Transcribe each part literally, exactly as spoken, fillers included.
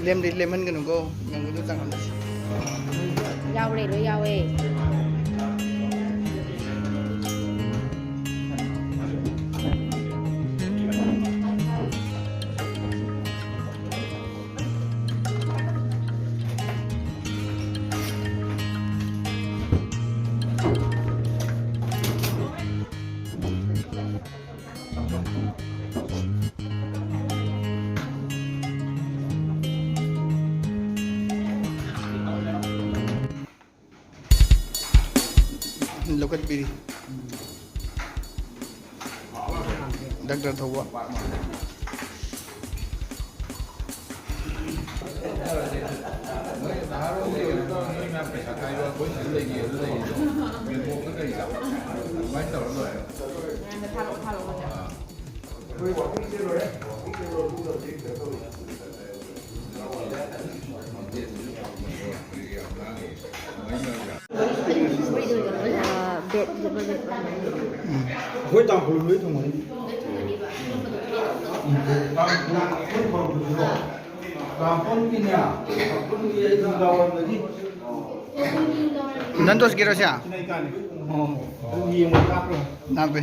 ꯂꯦꯝꯗꯤ ꯂꯦꯝꯍꯟꯒꯅꯨꯀꯣ, ꯅꯪꯒꯤꯗꯣ ꯆꯪꯍꯜꯂꯁꯤ꯫ ꯌꯥꯎꯔꯦ, ꯂꯣꯏ ꯌꯥꯎꯋꯦ꯫ ꯂꯧꯈꯠꯄꯤꯔꯤ ꯗꯥꯛꯇꯔ ꯊꯧꯕ꯫ ꯑꯩꯈꯣꯏ ꯇꯥꯡꯈꯨꯜ ꯂꯣꯏ ꯊꯨꯡꯉꯅꯤ꯫ ꯅꯟꯗꯣꯁꯀꯤꯔꯣ ꯁꯦ? ꯑꯣ꯫ ꯂꯥꯛꯄꯦ꯫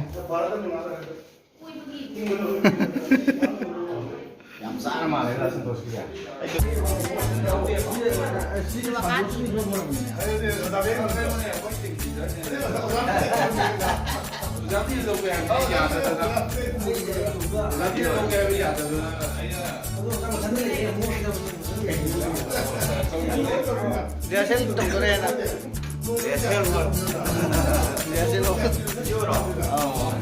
ꯌꯥꯝ ꯆꯥꯔ ꯃꯥꯜꯂꯦ ꯁꯟꯇꯣꯁꯀꯤꯁꯦ꯫ ꯔꯤꯍꯔꯁꯦꯜ ꯇꯧꯗꯣꯔꯦꯅ꯫ ꯔꯤꯍꯔꯁꯦꯜ ꯂꯣ꯫ ꯑꯧ꯫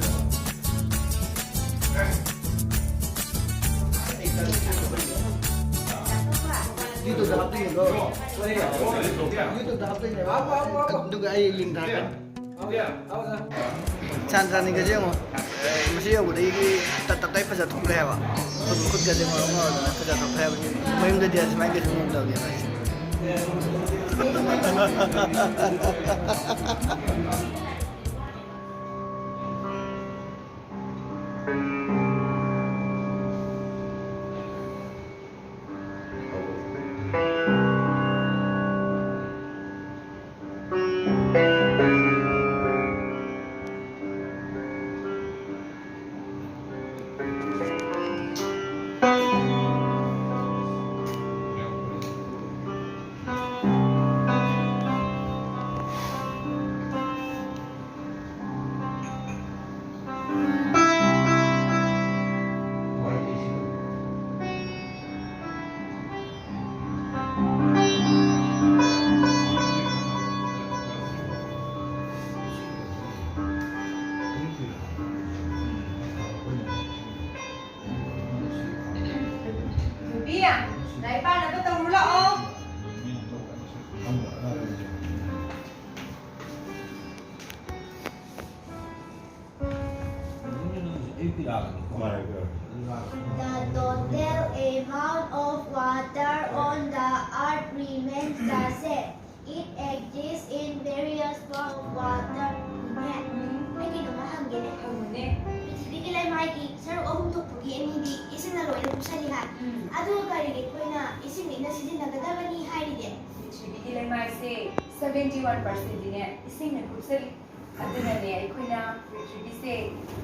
YouTube-ꯇ ꯍꯥꯞꯇꯣꯏꯅꯦꯀꯣ꯫ YouTube-ꯇ ꯍꯥꯞꯇꯣꯏꯅꯦꯕ꯫ ꯑꯗꯨꯒ ꯑꯩ link ꯊꯥꯔꯛꯀꯦ꯫ ꯁꯥꯟ ꯁꯥꯟꯅꯤꯡꯒꯁꯦ ꯌꯦꯡꯉꯣ꯫ ꯃꯁꯤ ꯌꯧꯕꯗꯒꯤ ꯇꯠ ꯇꯠ ꯇꯠ ꯐꯖ ꯊꯣꯛꯈ꯭ꯔꯦ ꯍꯥꯏꯕ꯫ ꯈꯨꯠ ꯈꯨꯠꯀꯁꯦ ꯃꯔꯣꯡ ꯃꯔꯣꯡ ꯑꯗꯨꯃꯥꯏꯅ ꯐꯖ ꯊꯣꯛꯈ꯭ꯔꯦ ꯍꯥꯏꯕ꯫ ꯃꯌꯨꯝꯗꯗꯤ ꯑꯁꯨꯃꯥꯏꯅ ꯀꯩꯁꯨ ꯉꯝꯗꯕꯅꯦꯕ ꯑꯩꯁꯦ꯫ The total amount of water on the earth remains the same. It exists in various forms of water. ꯅꯦ, ꯑꯩ ꯀꯩꯅꯣꯝꯃ ꯍꯪꯒꯦꯅꯦ꯫ ꯍꯪꯉꯨꯅꯦ꯫ ꯄ꯭ꯔꯤꯊꯤꯕꯤꯒꯤ ꯂꯩꯃꯥꯏꯒꯤ ꯁꯔꯨꯛ ꯑꯍꯨꯝ ꯊꯣꯛꯄꯒꯤ ꯑꯅꯤꯗꯤ ꯏꯁꯤꯡꯅ ꯂꯣꯏꯅ ꯀꯨꯞꯁꯜꯂꯤ ꯍꯥꯏ꯫ ꯎꯝ꯫ ꯑꯗꯨꯒ ꯀꯔꯤꯒꯤ ꯑꯩꯈꯣꯏꯅ ꯏꯁꯤꯡ ꯂꯤꯛꯅ ꯁꯤꯖꯤꯟꯅꯒꯗꯕꯅꯤ ꯍꯥꯏꯔꯤꯒꯦ? ꯄ꯭ꯔꯤꯊꯤꯕꯤꯒꯤ ꯂꯩꯃꯥꯏꯁꯦ seventy one percent ꯗꯤꯅꯦ ꯏꯁꯤꯡꯅ ꯀꯨꯞꯁꯜꯂꯤ꯫ ꯑꯗꯨꯅꯅꯦ ꯑꯩꯈꯣꯏꯅ ꯄ꯭ꯔꯤꯊꯤꯕꯤꯁꯦ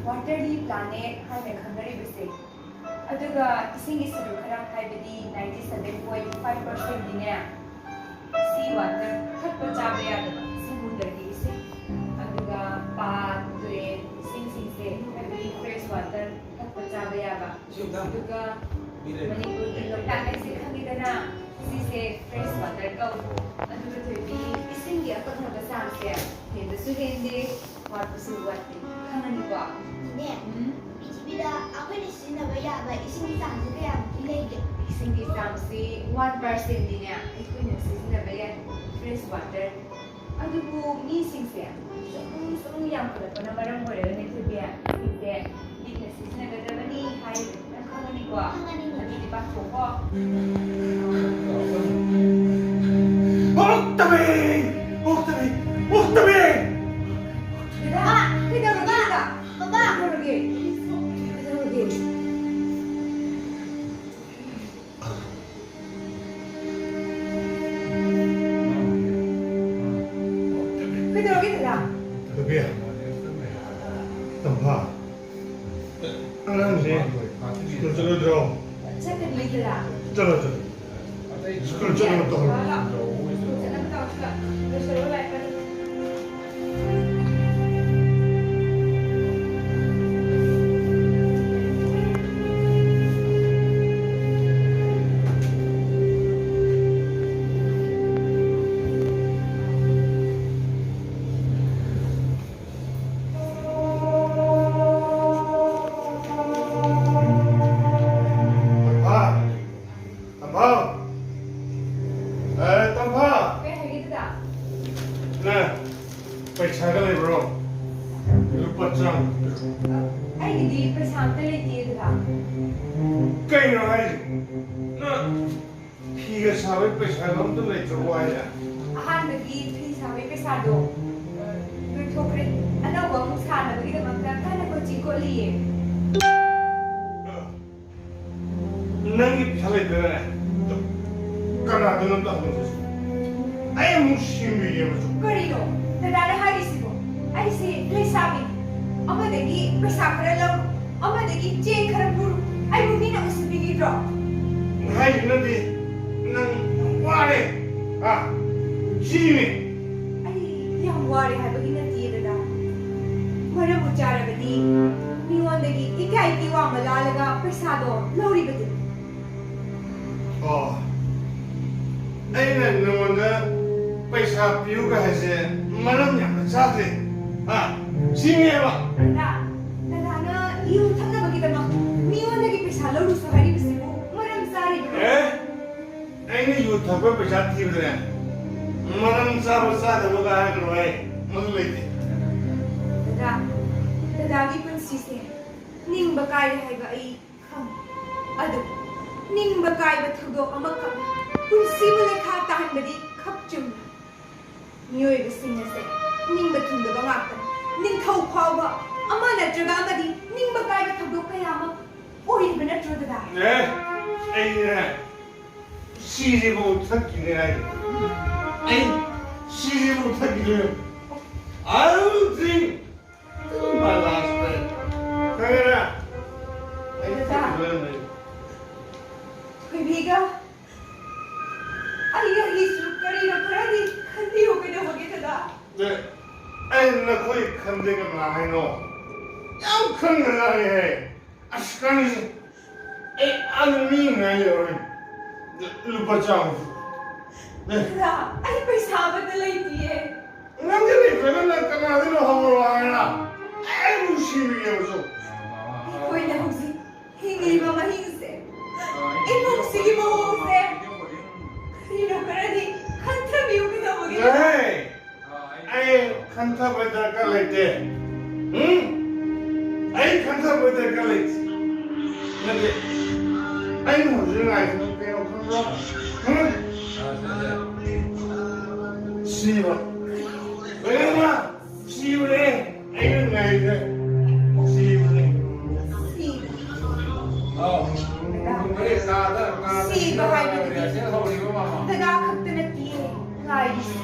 waterly planet ꯍꯥꯏꯅ ꯈꯪꯅꯔꯤꯕꯁꯦ꯫ ꯑꯗꯨꯒ ꯏꯁꯤꯡꯒꯤ ꯁꯔꯨꯛ ꯈꯔ, ꯍꯥꯏꯕꯗꯤ ninety seven point five percent ꯗꯤꯅꯦ sea water, ꯊꯛꯄ ꯆꯥꯕ ꯌꯥꯗꯕ ꯁꯃꯨꯗ꯭ꯔꯒꯤ ꯏꯁꯤꯡ, ꯑꯗꯨꯒ ꯄꯥꯠ, ꯇꯨꯔꯦꯜ ꯏꯁꯤꯡꯁꯤꯡꯁꯦ, ꯍꯥꯏꯕꯗꯤ fresh water, ꯊꯛꯄ ꯆꯥꯕ ꯌꯥꯕ꯫ ꯑꯗꯨꯒ ꯃꯅꯤꯄꯨꯔꯒꯤ ꯂꯣꯛꯇꯥꯛ ꯂꯦꯛꯁꯦ ꯈꯪꯉꯤꯗꯅ, ꯁꯤꯁꯦ fresh water ꯀꯧꯏ꯫ ꯑꯗꯨꯒ ꯊꯣꯏꯕꯤ, ꯏꯁꯤꯡꯒꯤ ꯑꯀꯛꯅꯕ ꯆꯥꯡꯁꯦ ꯍꯦꯟꯕꯁꯨ ꯍꯦꯟꯗꯦ, ꯋꯥꯠꯄꯁꯨ ꯋꯥꯠꯇꯦ꯫ ꯈꯪꯉꯅꯤꯀꯣ? ꯏꯅꯦ, ꯎꯝ? ꯄ꯭ꯔꯤꯊꯤꯕꯤꯗ ꯑꯩꯈꯣꯏꯅ ꯁꯤꯖꯤꯟꯅꯕ ꯌꯥꯕ ꯏꯁꯤꯡꯒꯤ ꯆꯥꯡꯁꯦ ꯀꯌꯥꯃꯨꯛꯇꯤ ꯂꯩꯒꯦ? ꯏꯁꯤꯡꯒꯤ ꯆꯥꯡꯁꯤ one percent ꯗꯤꯅꯦ ꯑꯩꯈꯣꯏꯅ ꯁꯤꯖꯤꯟꯅꯕ ꯌꯥꯏ, fresh water꯫ ꯑꯗꯨꯕꯨ ꯃꯤꯁꯤꯡꯁꯦ ꯁꯨꯝ ꯁꯨꯝ ꯌꯥꯝꯈꯠꯂꯛꯄꯅ ꯃꯔꯝ ꯑꯣꯏꯔꯒꯅꯦ ꯊꯣꯏꯕꯤ, ꯏꯁꯤꯡꯁꯦ ꯂꯤꯛꯅ ꯁꯤꯖꯤꯟꯅꯒꯗꯕꯅꯤ ꯍꯥꯏꯔꯤꯕ ꯅꯪ ꯈꯪꯉꯅꯤꯀꯣ? ꯈꯪꯉꯅꯤ꯫ ꯑꯗꯨꯗꯤ ꯄꯥꯊꯣꯛꯑꯣ꯫ ꯑꯣꯛꯇꯕꯤ! ꯑꯣꯛꯇꯕꯤ! ꯑꯣꯛꯇꯕꯤ! ꯗꯗꯥ, ꯀꯩꯗꯧꯔꯒꯦ? ꯕꯕꯥ! ꯀꯩꯗꯧꯔꯒꯦ? ꯀꯩꯗꯧꯔꯒꯦ? ꯀꯩꯗꯧꯔꯒꯦ ꯗꯗꯥ? ꯕꯦꯕꯤ, ꯇꯝꯐꯥ, ꯑꯉꯥꯡꯁꯦ ꯁ꯭ꯀꯨꯜ ꯆꯠꯂꯣꯏꯗ꯭ꯔꯣ? ꯆꯠꯀꯅꯤ ꯗꯗꯥ꯫ ꯆꯠꯂꯣ, ꯆꯠꯂꯣ꯫ ꯁ꯭ꯀꯨꯜ ꯆꯠꯅꯕ ꯇꯧꯍꯜꯂꯣ꯫ ꯁ꯭ꯀꯨꯜ ꯆꯠꯅꯕ ꯇꯧꯔꯣ, ꯂꯣꯏꯁꯤꯜꯂꯣ, ꯂꯥꯏꯔꯤꯛ ꯄꯥꯔꯣ꯫ ꯇꯝꯐꯥ! ꯇꯝꯐꯥ! ꯑꯦ, ꯇꯝꯐꯥ! ꯀꯩ ꯍꯥꯏꯒꯦ ꯗꯗꯥ? ꯅꯦ, ꯄꯩꯁꯥꯒ ꯂꯩꯕ꯭ꯔꯣ? ꯂꯨꯄꯥ ꯆꯥꯝꯃ꯫ ꯑꯩꯒꯤꯗꯤ ꯄꯩꯁꯥ ꯑꯝꯇ ꯂꯩꯇꯦ, ꯗꯗꯥ꯫ ꯀꯩꯅꯣ ꯍꯥꯏꯁꯤꯕꯣ? ꯅꯪ ꯐꯤꯒ ꯁꯥꯕꯒꯤ ꯄꯩꯁꯥꯒ ꯑꯝꯇ ꯂꯩꯇ꯭ꯔꯕꯣ ꯍꯥꯏꯁꯦ? ꯑꯍꯥꯟꯕꯒꯤ ꯐꯤ ꯁꯥꯕꯒꯤ ꯄꯩꯁꯥꯗꯣ, ꯑ, ꯂꯣꯏꯊꯣꯛꯈ꯭ꯔꯦ꯫ ꯑꯅꯧꯕ ꯑꯃꯨꯛ ꯁꯥꯅꯕꯒꯤꯗꯃꯛꯇ ꯀꯟꯅ ꯀꯣꯆꯤ ꯀꯣꯠꯂꯤꯌꯦ꯫ ꯑ, ꯅꯪꯒꯤ ꯄꯩꯁꯥ ꯂꯩꯇ꯭ꯔꯒꯅꯦ, ꯀꯅꯥꯗꯅꯣ ꯑꯝꯇ ꯍꯪꯉꯨꯁꯤ꯫ ꯑꯩ ꯑꯃꯨꯛ ꯁꯤꯡꯕꯤꯒꯦꯕ꯫ ꯀꯔꯤꯅꯣ ꯗꯗꯥꯅ ꯍꯥꯏꯔꯤꯁꯤꯕꯣ? ꯑꯩꯁꯦ ꯂꯩꯁꯥꯕꯤꯅꯤ꯫ ꯑꯃꯗꯒꯤ ꯄꯩꯁꯥ ꯈꯔ ꯂꯧꯔꯨ, ꯑꯃꯗꯒꯤ ꯆꯦꯡ ꯈꯔ ꯄꯨꯔꯨ, ꯑꯩꯕꯨ ꯃꯤꯅ ꯎꯁꯤꯠꯄꯤꯒꯗ꯭ꯔꯣ? ꯍꯥꯏꯁꯤꯅꯗꯤ ꯅꯪ ꯌꯥꯝ ꯋꯥꯔꯦ꯫ ꯑ, ꯁꯤꯅꯤ꯫ ꯑꯩ ꯌꯥꯝ ꯋꯥꯔꯦ ꯍꯥꯏꯕꯒꯤ ꯅꯠꯇꯤꯌꯦ, ꯗꯗꯥ꯫ ꯃꯔꯝꯕꯨ ꯆꯥꯔꯕꯗꯤ ꯃꯤꯉꯣꯟꯗꯒꯤ ꯏꯀꯥꯏ ꯀꯤꯋꯥꯡꯕ ꯂꯥꯜꯂꯒ ꯄꯩꯁꯥꯗꯣ ꯂꯧꯔꯤꯕꯗꯨꯅꯤ꯫ ꯑꯣ, ꯑꯩꯅ ꯅꯉꯣꯟꯗ ꯄꯩꯁꯥ ꯄꯤꯌꯨꯒ ꯍꯥꯏꯁꯦ ꯃꯔꯝ ꯌꯥꯝꯅ ꯆꯥꯗꯦ꯫ ꯍꯥ? ꯁꯤꯅꯦꯕ꯫ ꯗꯗꯥ, ꯗꯗꯥꯅ ꯌꯨ ꯊꯛꯅꯕꯒꯤꯗꯃꯛ ꯃꯤꯉꯣꯟꯗꯒꯤ ꯄꯩꯁꯥ ꯂꯧꯔꯨꯁꯨ ꯍꯥꯏꯔꯤꯕꯁꯤꯕꯨ ꯃꯔꯝ ꯆꯥꯔꯤꯕ꯭ꯔꯣ? ꯑꯦ? ꯑꯩꯅ ꯌꯨ ꯊꯛꯄ ꯄꯩꯁꯥ ꯊꯤꯕꯗꯅꯦ, ꯃꯔꯝ ꯆꯥꯕ ꯆꯥꯗꯕꯒ ꯍꯥꯏꯔꯒꯅꯨ, ꯑꯩ ꯃꯗꯨ ꯂꯩꯇꯦ꯫ ꯗꯗꯥ, ꯗꯗꯥꯒꯤ ꯄꯨꯟꯁꯤꯁꯦ ꯅꯤꯡꯕ ꯀꯥꯏꯔꯦ ꯍꯥꯏꯕ ꯑꯩ ꯈꯪꯉꯤ꯫ ꯑꯗꯨꯕꯨ ꯅꯤꯡꯕ ꯀꯥꯏꯕ ꯊꯧꯗꯣꯛ ꯑꯃꯈꯛꯅ ꯄꯨꯟꯁꯤꯕꯨ ꯂꯩꯈꯥ ꯇꯥꯍꯟꯕꯗꯤ ꯈꯛ ꯆꯨꯝꯃꯤ꯫ ꯃꯤꯑꯣꯏꯕꯁꯤꯡ ꯑꯁꯦ ꯅꯤꯡꯕ ꯊꯨꯡꯗꯕ ꯉꯥꯛꯇꯅꯤ꯫ ꯅꯤꯡꯊꯧ ꯐꯥꯎꯕ ꯑꯃ ꯅꯠꯇ꯭ꯔꯒ ꯑꯃꯗꯤ ꯅꯤꯡꯕ ꯀꯥꯏꯕ ꯊꯧꯗꯣꯛ ꯀꯌꯥ ꯑꯃ ꯑꯣꯏꯔꯤꯕ ꯅꯠꯇ꯭ꯔꯣ, ꯗꯗꯥ? ꯑꯦ, ꯑꯩꯅꯦ ꯁꯤꯔꯤꯕꯧ ꯊꯛꯈꯤꯅꯦ ꯍꯥꯏꯔꯤ꯫ ꯑꯩ ꯁꯤꯔꯤꯕꯧ ꯊꯛꯈꯤꯗꯣꯏꯅꯦ꯫ I will drink till my last breath. ꯈꯪꯉꯦꯅ? ꯑꯩ ꯗꯗꯥ꯫ ꯊꯛꯈꯤꯗꯣꯏꯅꯦ꯫ ꯊꯣꯏꯕꯤꯒ ꯑꯩꯒ ꯑꯩꯒꯤꯁꯨ ꯀꯔꯤꯅꯣ ꯈꯔꯗꯤ ꯈꯟꯕꯤꯌꯨ, ꯀꯩꯗꯧꯕꯒꯦ ꯗꯗꯥ? ꯑꯦ, ꯑꯩ ꯅꯈꯣꯏ ꯈꯟꯗꯦ ꯀꯅꯥ ꯍꯥꯏꯅꯣ? ꯌꯥꯝ ꯈꯟꯒ꯭ꯔꯖꯥꯠꯅꯤꯍꯦ꯫ ꯑꯁ, ꯀꯥꯟꯅꯁꯦ꯫ ꯑꯩ ꯑꯥꯗ ꯃꯤ ꯉꯥꯏ ꯂꯩꯔꯣꯏ꯫ ꯂꯨꯄꯥ ꯆꯥꯝꯃ꯫ ꯑꯦ꯫ ꯗꯗꯥ, ꯑꯩ ꯄꯩꯁꯥ ꯑꯃꯠꯇ ꯂꯩꯇꯤꯌꯦ꯫ ꯅꯪꯗꯤ ꯂꯩꯇ꯭ꯔꯒꯅ ꯀꯅꯥꯗꯅꯣ ꯍꯪꯉꯨꯔꯣ ꯍꯥꯏꯔ? ꯑꯩꯕꯨ ꯁꯤꯕꯤꯒꯦꯕꯁꯨ꯫ ꯑꯩꯈꯣꯏꯅ ꯍꯧꯖꯤꯛ ꯍꯤꯡꯂꯤꯕ ꯃꯍꯤꯡꯁꯦ, ꯏꯃꯨꯡꯁꯤꯒꯤ ꯃꯑꯣꯡꯁꯦ, ꯀꯔꯤꯅꯣ ꯈꯔꯗꯤ ꯈꯟꯊꯕꯤꯌꯨ ꯀꯩꯗꯧꯕꯒꯦ? ꯌꯥꯔꯦ! ꯑꯩ ꯈꯟꯊꯕ ꯗꯔꯀꯥꯔ ꯂꯩꯇꯦ꯫ ꯎꯝ? ꯑꯩ ꯈꯟꯊꯕ ꯗꯔꯀꯥꯔ ꯂꯩꯇꯦ꯫ ꯅꯠꯇꯦ꯫ ꯑꯩꯅ ꯍꯧꯖꯤꯛ ꯉꯥꯏꯔꯤꯁꯤꯅ ꯀꯩꯅꯣ ꯈꯪꯕ꯭ꯔꯣ? ꯎꯝ? ꯁꯤꯕ꯫ ꯂꯣꯏꯅꯃꯛ ꯁꯤꯕꯅꯦ꯫ ꯑꯩꯅ ꯉꯥꯏꯔꯤꯁꯦ ꯁꯤꯕꯅꯦ꯫ ꯁꯤꯕ꯫ ꯑꯧ꯫ ꯀꯥꯗ, ꯀꯥꯗ ꯁꯤꯕ ꯍꯥꯏꯕꯗꯨꯗꯤ ꯔꯤꯍꯔꯁꯦꯜ ꯍꯧꯔꯤꯕ ꯃꯃꯥ꯫ ꯗꯗꯥ ꯈꯛꯇ ꯅꯠꯇꯤꯌꯦ ꯉꯥꯏꯔꯤꯁꯦ꯫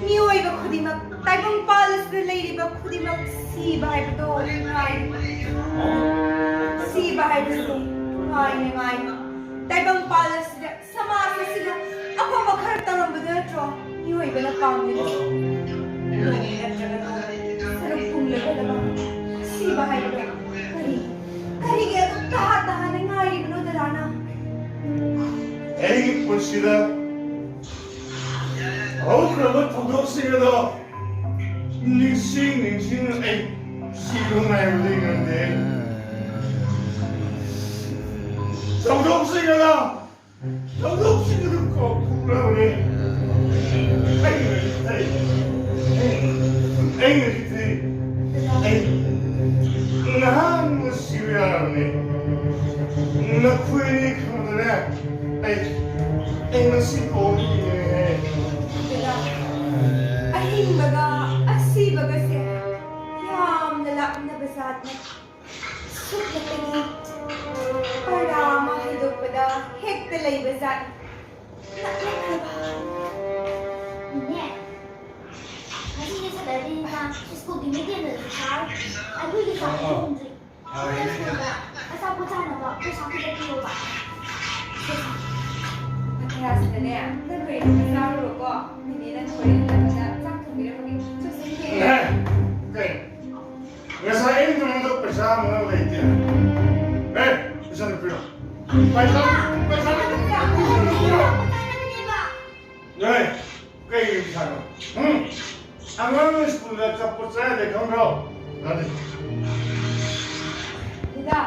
ꯃꯤꯑꯣꯏꯕ ꯈꯨꯗꯤꯡꯃꯛ, ꯇꯥꯏꯕꯪꯄꯥꯜ ꯑꯁꯤꯗ ꯂꯩꯔꯤꯕ ꯈꯨꯗꯤꯡꯃꯛ ꯁꯤꯕ ꯍꯥꯏꯕꯗꯣ ꯉꯥꯏꯔꯤ꯫ ꯁꯤꯕ ꯍꯥꯏꯕꯁꯦ ꯉꯥꯏꯅ ꯉꯥꯏꯅ ꯇꯥꯏꯕꯪꯄꯥꯜ ꯑꯁꯤꯗ, ꯁꯃꯥꯖ ꯑꯁꯤꯗ ꯑꯐꯕ ꯈꯔ ꯇꯧꯔꯝꯕꯗꯨ ꯅꯠꯇ꯭ꯔꯣ ꯃꯤꯑꯣꯏꯕꯅ ꯄꯥꯝꯂꯤꯕꯁꯦ? ꯅꯣꯡꯃ ꯅꯠꯇ꯭ꯔꯒ ꯅꯣꯡꯃ ꯁꯔꯨꯛ ꯊꯨꯡꯂꯒꯗꯕ ꯁꯤꯕ ꯍꯥꯏꯕꯗꯣ ꯀꯔꯤ, ꯀꯔꯤꯒꯤ ꯑꯗꯨꯛ ꯇꯍꯥ ꯇꯍꯥꯅ ꯉꯥꯏꯔꯤꯕꯅꯣ ꯗꯗꯥꯅ? ꯑꯩꯒꯤ ꯄꯨꯟꯁꯤꯗ ꯍꯧꯈ꯭ꯔꯕ ꯊꯧꯗꯣꯛꯁꯤꯡ ꯑꯗꯣ ꯅꯤꯡꯁꯤꯡ ꯅꯤꯡꯁꯤꯡꯅ ꯑꯩ ꯁꯤꯕ ꯉꯥꯏꯕꯗꯤ ꯉꯝꯗꯦ꯫ ꯊꯧꯗꯣꯛꯁꯤꯡ ꯑꯗꯣ, ꯊꯧꯗꯣꯛꯁꯤꯡ ꯑꯗꯨ ꯀꯥꯎꯊꯣꯛꯂꯕꯅꯤ꯫ ꯑꯩ ꯉꯁꯤ ꯊꯤ, ꯑꯩ, ꯑꯩ ꯉꯁꯤ ꯊꯤ, ꯑꯩ ꯅꯍꯥꯟ ꯁꯤꯕ ꯌꯥꯔꯕꯅꯤ꯫ ꯅꯈꯣꯏꯅꯤ ꯈꯪꯗꯅꯦ꯫ ꯑꯩ, ꯑꯩ ꯉꯁꯤ ꯀꯣꯜ ꯏꯔꯦ꯫ ꯗꯗꯥ, ꯑꯍꯤꯡꯕꯒ ꯑꯁꯤꯕꯒꯁꯦ ꯌꯥꯝꯅ ꯂꯥꯞꯅꯕ ꯖꯥꯠꯅꯤ꯫ ꯁꯨꯞꯅꯇꯒꯤ ꯄꯔꯥ ꯑꯃ ꯍꯥꯏꯗꯣꯛꯄꯗ ꯍꯦꯛꯇ ꯂꯩꯕ ꯖꯥꯠꯅꯤ꯫ ꯅꯛꯅꯈ꯭ꯔꯕ꯫ ꯏꯅꯦ, ꯉꯁꯤꯗꯤ ꯁꯦꯇꯔꯗꯦꯅꯤꯅ ꯁ꯭ꯀꯨꯜꯒꯤ ꯃꯤꯠ ꯗꯦ ꯃꯤꯜꯁꯨ ꯆꯥꯔꯣꯏ꯫ ꯑꯩꯈꯣꯏꯒꯤ ꯆꯥꯛ ꯊꯣꯡꯗ꯭ꯔꯤ꯫ ꯍꯣꯔꯦꯟ ꯁ꯭ꯀꯨꯜꯗ ꯑꯆꯥꯄꯣꯠ ꯆꯥꯅꯕ ꯄꯩꯁꯥ ꯈꯤꯇ ꯄꯤꯌꯣꯕ꯫ ꯁꯦ, ꯁꯦ꯫ ꯃꯊꯌꯥꯁꯤꯗꯅꯦ, ꯅꯪ ꯀꯔꯤꯅꯣ ꯆꯥꯔꯨꯔꯣꯀꯣ꯫ ꯅꯦꯅꯦꯅ ꯍꯣꯔꯦꯟ ꯍꯜꯂꯛꯄꯗ ꯆꯥꯛ ꯊꯣꯡꯕꯤꯔꯝꯃꯒꯦ꯫ ꯆꯨꯁꯤꯟꯒꯦ꯫ ꯑꯦ, ꯀꯩ? ꯉꯁꯥꯏ ꯑꯌꯨꯛꯇ ꯅꯉꯣꯟꯗ ꯄꯩꯁꯥ ꯑꯃ ꯂꯩꯇꯦ꯫ ꯑꯦ, ꯄꯩꯁꯥ ꯄꯤꯔꯣ꯫ ꯄꯩꯁꯥ, ꯄꯩꯁꯥ ꯄꯤꯔꯣ꯫ ꯑꯦ, ꯀꯩꯒꯤ ꯄꯩꯁꯥꯅꯣ? ꯎꯝ? ꯑꯉꯥꯡ ꯁ꯭ꯀꯨꯜꯗ ꯑꯆꯥꯄꯣꯠ ꯆꯥ ꯌꯥꯗꯦ ꯈꯪꯕ꯭ꯔꯣ? ꯌꯥꯗꯦ꯫ ꯗꯗꯥ,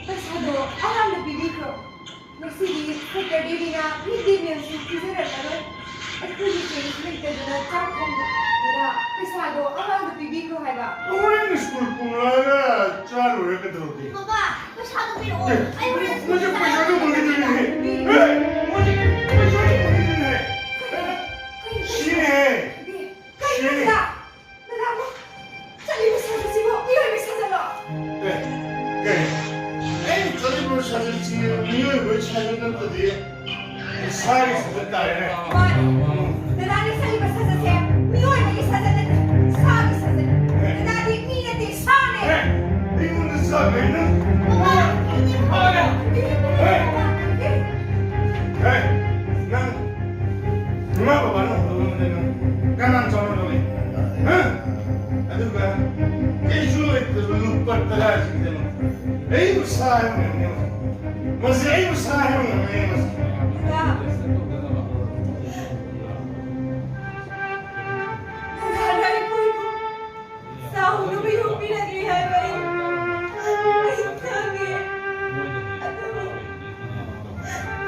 ꯄꯩꯁꯥꯗꯣ ꯑꯉꯥꯡꯗ ꯄꯤꯕꯤꯈ꯭ꯔꯣ꯫ ꯉꯁꯤꯗꯤ ꯁꯦꯇꯔꯗꯦꯅꯤꯅ ꯃꯤꯠ ꯗꯦ ꯃꯤꯜꯁꯨ ꯄꯤꯖꯔꯛꯂꯔꯣꯏ꯫ ꯑꯩꯈꯣꯏꯒꯤ ꯆꯦꯡꯁꯨ ꯂꯩꯇꯗꯅ ꯆꯥꯛ ꯊꯣꯡꯕ꯫ ꯗꯗꯥ, ꯄꯩꯁꯥꯗꯣ ꯑꯉꯥꯡꯗ ꯄꯤꯕꯤꯈ꯭ꯔꯣ ꯍꯥꯏꯕ꯫ ꯍꯣꯔꯦꯟ ꯁ꯭ꯀꯨꯜ ꯄꯨꯡ ꯃꯉꯥꯗ ꯆꯥ ꯂꯣꯏꯔ ꯀꯩꯗꯧꯔꯒꯦ? ꯕꯕꯥ, ꯄꯩꯁꯥꯗꯣ ꯄꯤꯔꯛꯑꯣ꯫ ꯑꯦ, ꯑꯩ ꯍꯣꯔꯦꯟ ꯁ꯭ꯀꯨꯜ ꯃꯣꯏꯁꯦ ꯆꯠꯂꯒ ꯄꯩꯁꯥꯗꯣ ꯐꯪꯈꯤꯗꯣꯏꯅꯦ꯫ ꯑꯦ, ꯃꯣꯏꯁꯦ ꯄꯩꯁꯥꯗꯣ ꯐꯪꯈꯤꯗꯣꯏꯅꯦ꯫ ꯀꯩꯅꯣ? ꯁꯤꯅꯦ꯫ ꯀꯩꯅꯣ? ꯁꯤꯅꯦ꯫ ꯗꯗꯥ, ꯗꯗꯥ, ꯆꯠꯂꯤꯕ ꯁꯥꯖꯠꯁꯤꯕꯨ ꯃꯤꯑꯣꯏꯕꯒꯤ ꯁꯥꯖꯠꯂꯣ? ꯑꯦ, ꯀꯩ? ꯑꯩꯅ ꯆꯠꯂꯤꯕ ꯁꯥꯖꯠꯁꯤ ꯃꯤꯑꯣꯏꯕꯒꯤ ꯁꯥꯖꯠ ꯅꯠꯇ꯭ꯔꯗꯤ ꯁꯥꯒꯤ ꯁꯥꯖꯠ ꯇꯥꯔꯦꯅꯦ꯫ ꯃꯥꯅꯤ꯫ ꯗꯗꯥꯅ ꯆꯠꯂꯤꯕ ꯁꯥꯖꯠꯁꯦ ꯃꯤꯑꯣꯏꯕꯒꯤ ꯁꯥꯖꯠ ꯅꯠꯇꯦ, ꯁꯥꯒꯤ ꯁꯥꯖꯠ꯫ ꯑꯦ꯫ ꯗꯗꯥꯗꯤ ꯃꯤ ꯅꯠꯇꯦ, ꯁꯥꯅꯦ꯫ ꯑꯦ, ꯑꯩꯉꯣꯟꯗ ꯁꯥ ꯀꯥꯏꯅ? ꯕꯕꯥ, ꯁꯥꯅꯦ꯫ ꯑꯦ꯫ ꯑꯦ, ꯅꯪ ꯏꯃꯥ ꯕꯕꯥꯅ ꯍꯧꯗꯣꯛꯂꯝꯕꯗ ꯅꯪ ꯀꯅꯥꯅ ꯆꯥꯎꯅ ꯂꯧꯏ? ꯍꯥ? ꯑꯗꯨꯒ ꯀꯩꯁꯨ ꯂꯩꯇꯕ ꯂꯨꯄꯥ ꯇꯔꯥꯁꯤꯒꯤꯗꯃꯛ ꯑꯩꯕꯨ ꯁꯥ ꯍꯥꯏꯕ ꯉꯝꯒꯅꯤ? ꯃꯁꯤ ꯑꯩꯕꯨ ꯁꯥ ꯍꯥꯏꯕ ꯉꯝꯒꯅꯤ ꯃꯁꯤ? ꯏꯆꯥ, ꯅꯪꯅ ꯑꯩꯕꯨ ꯆꯥꯎꯅꯕ ꯌꯣꯛꯄꯤꯔꯛꯂꯤ ꯍꯥꯏꯕ ꯑꯩ, ꯑꯩ ꯈꯪꯉꯦ꯫ ꯑꯗꯨꯕꯨ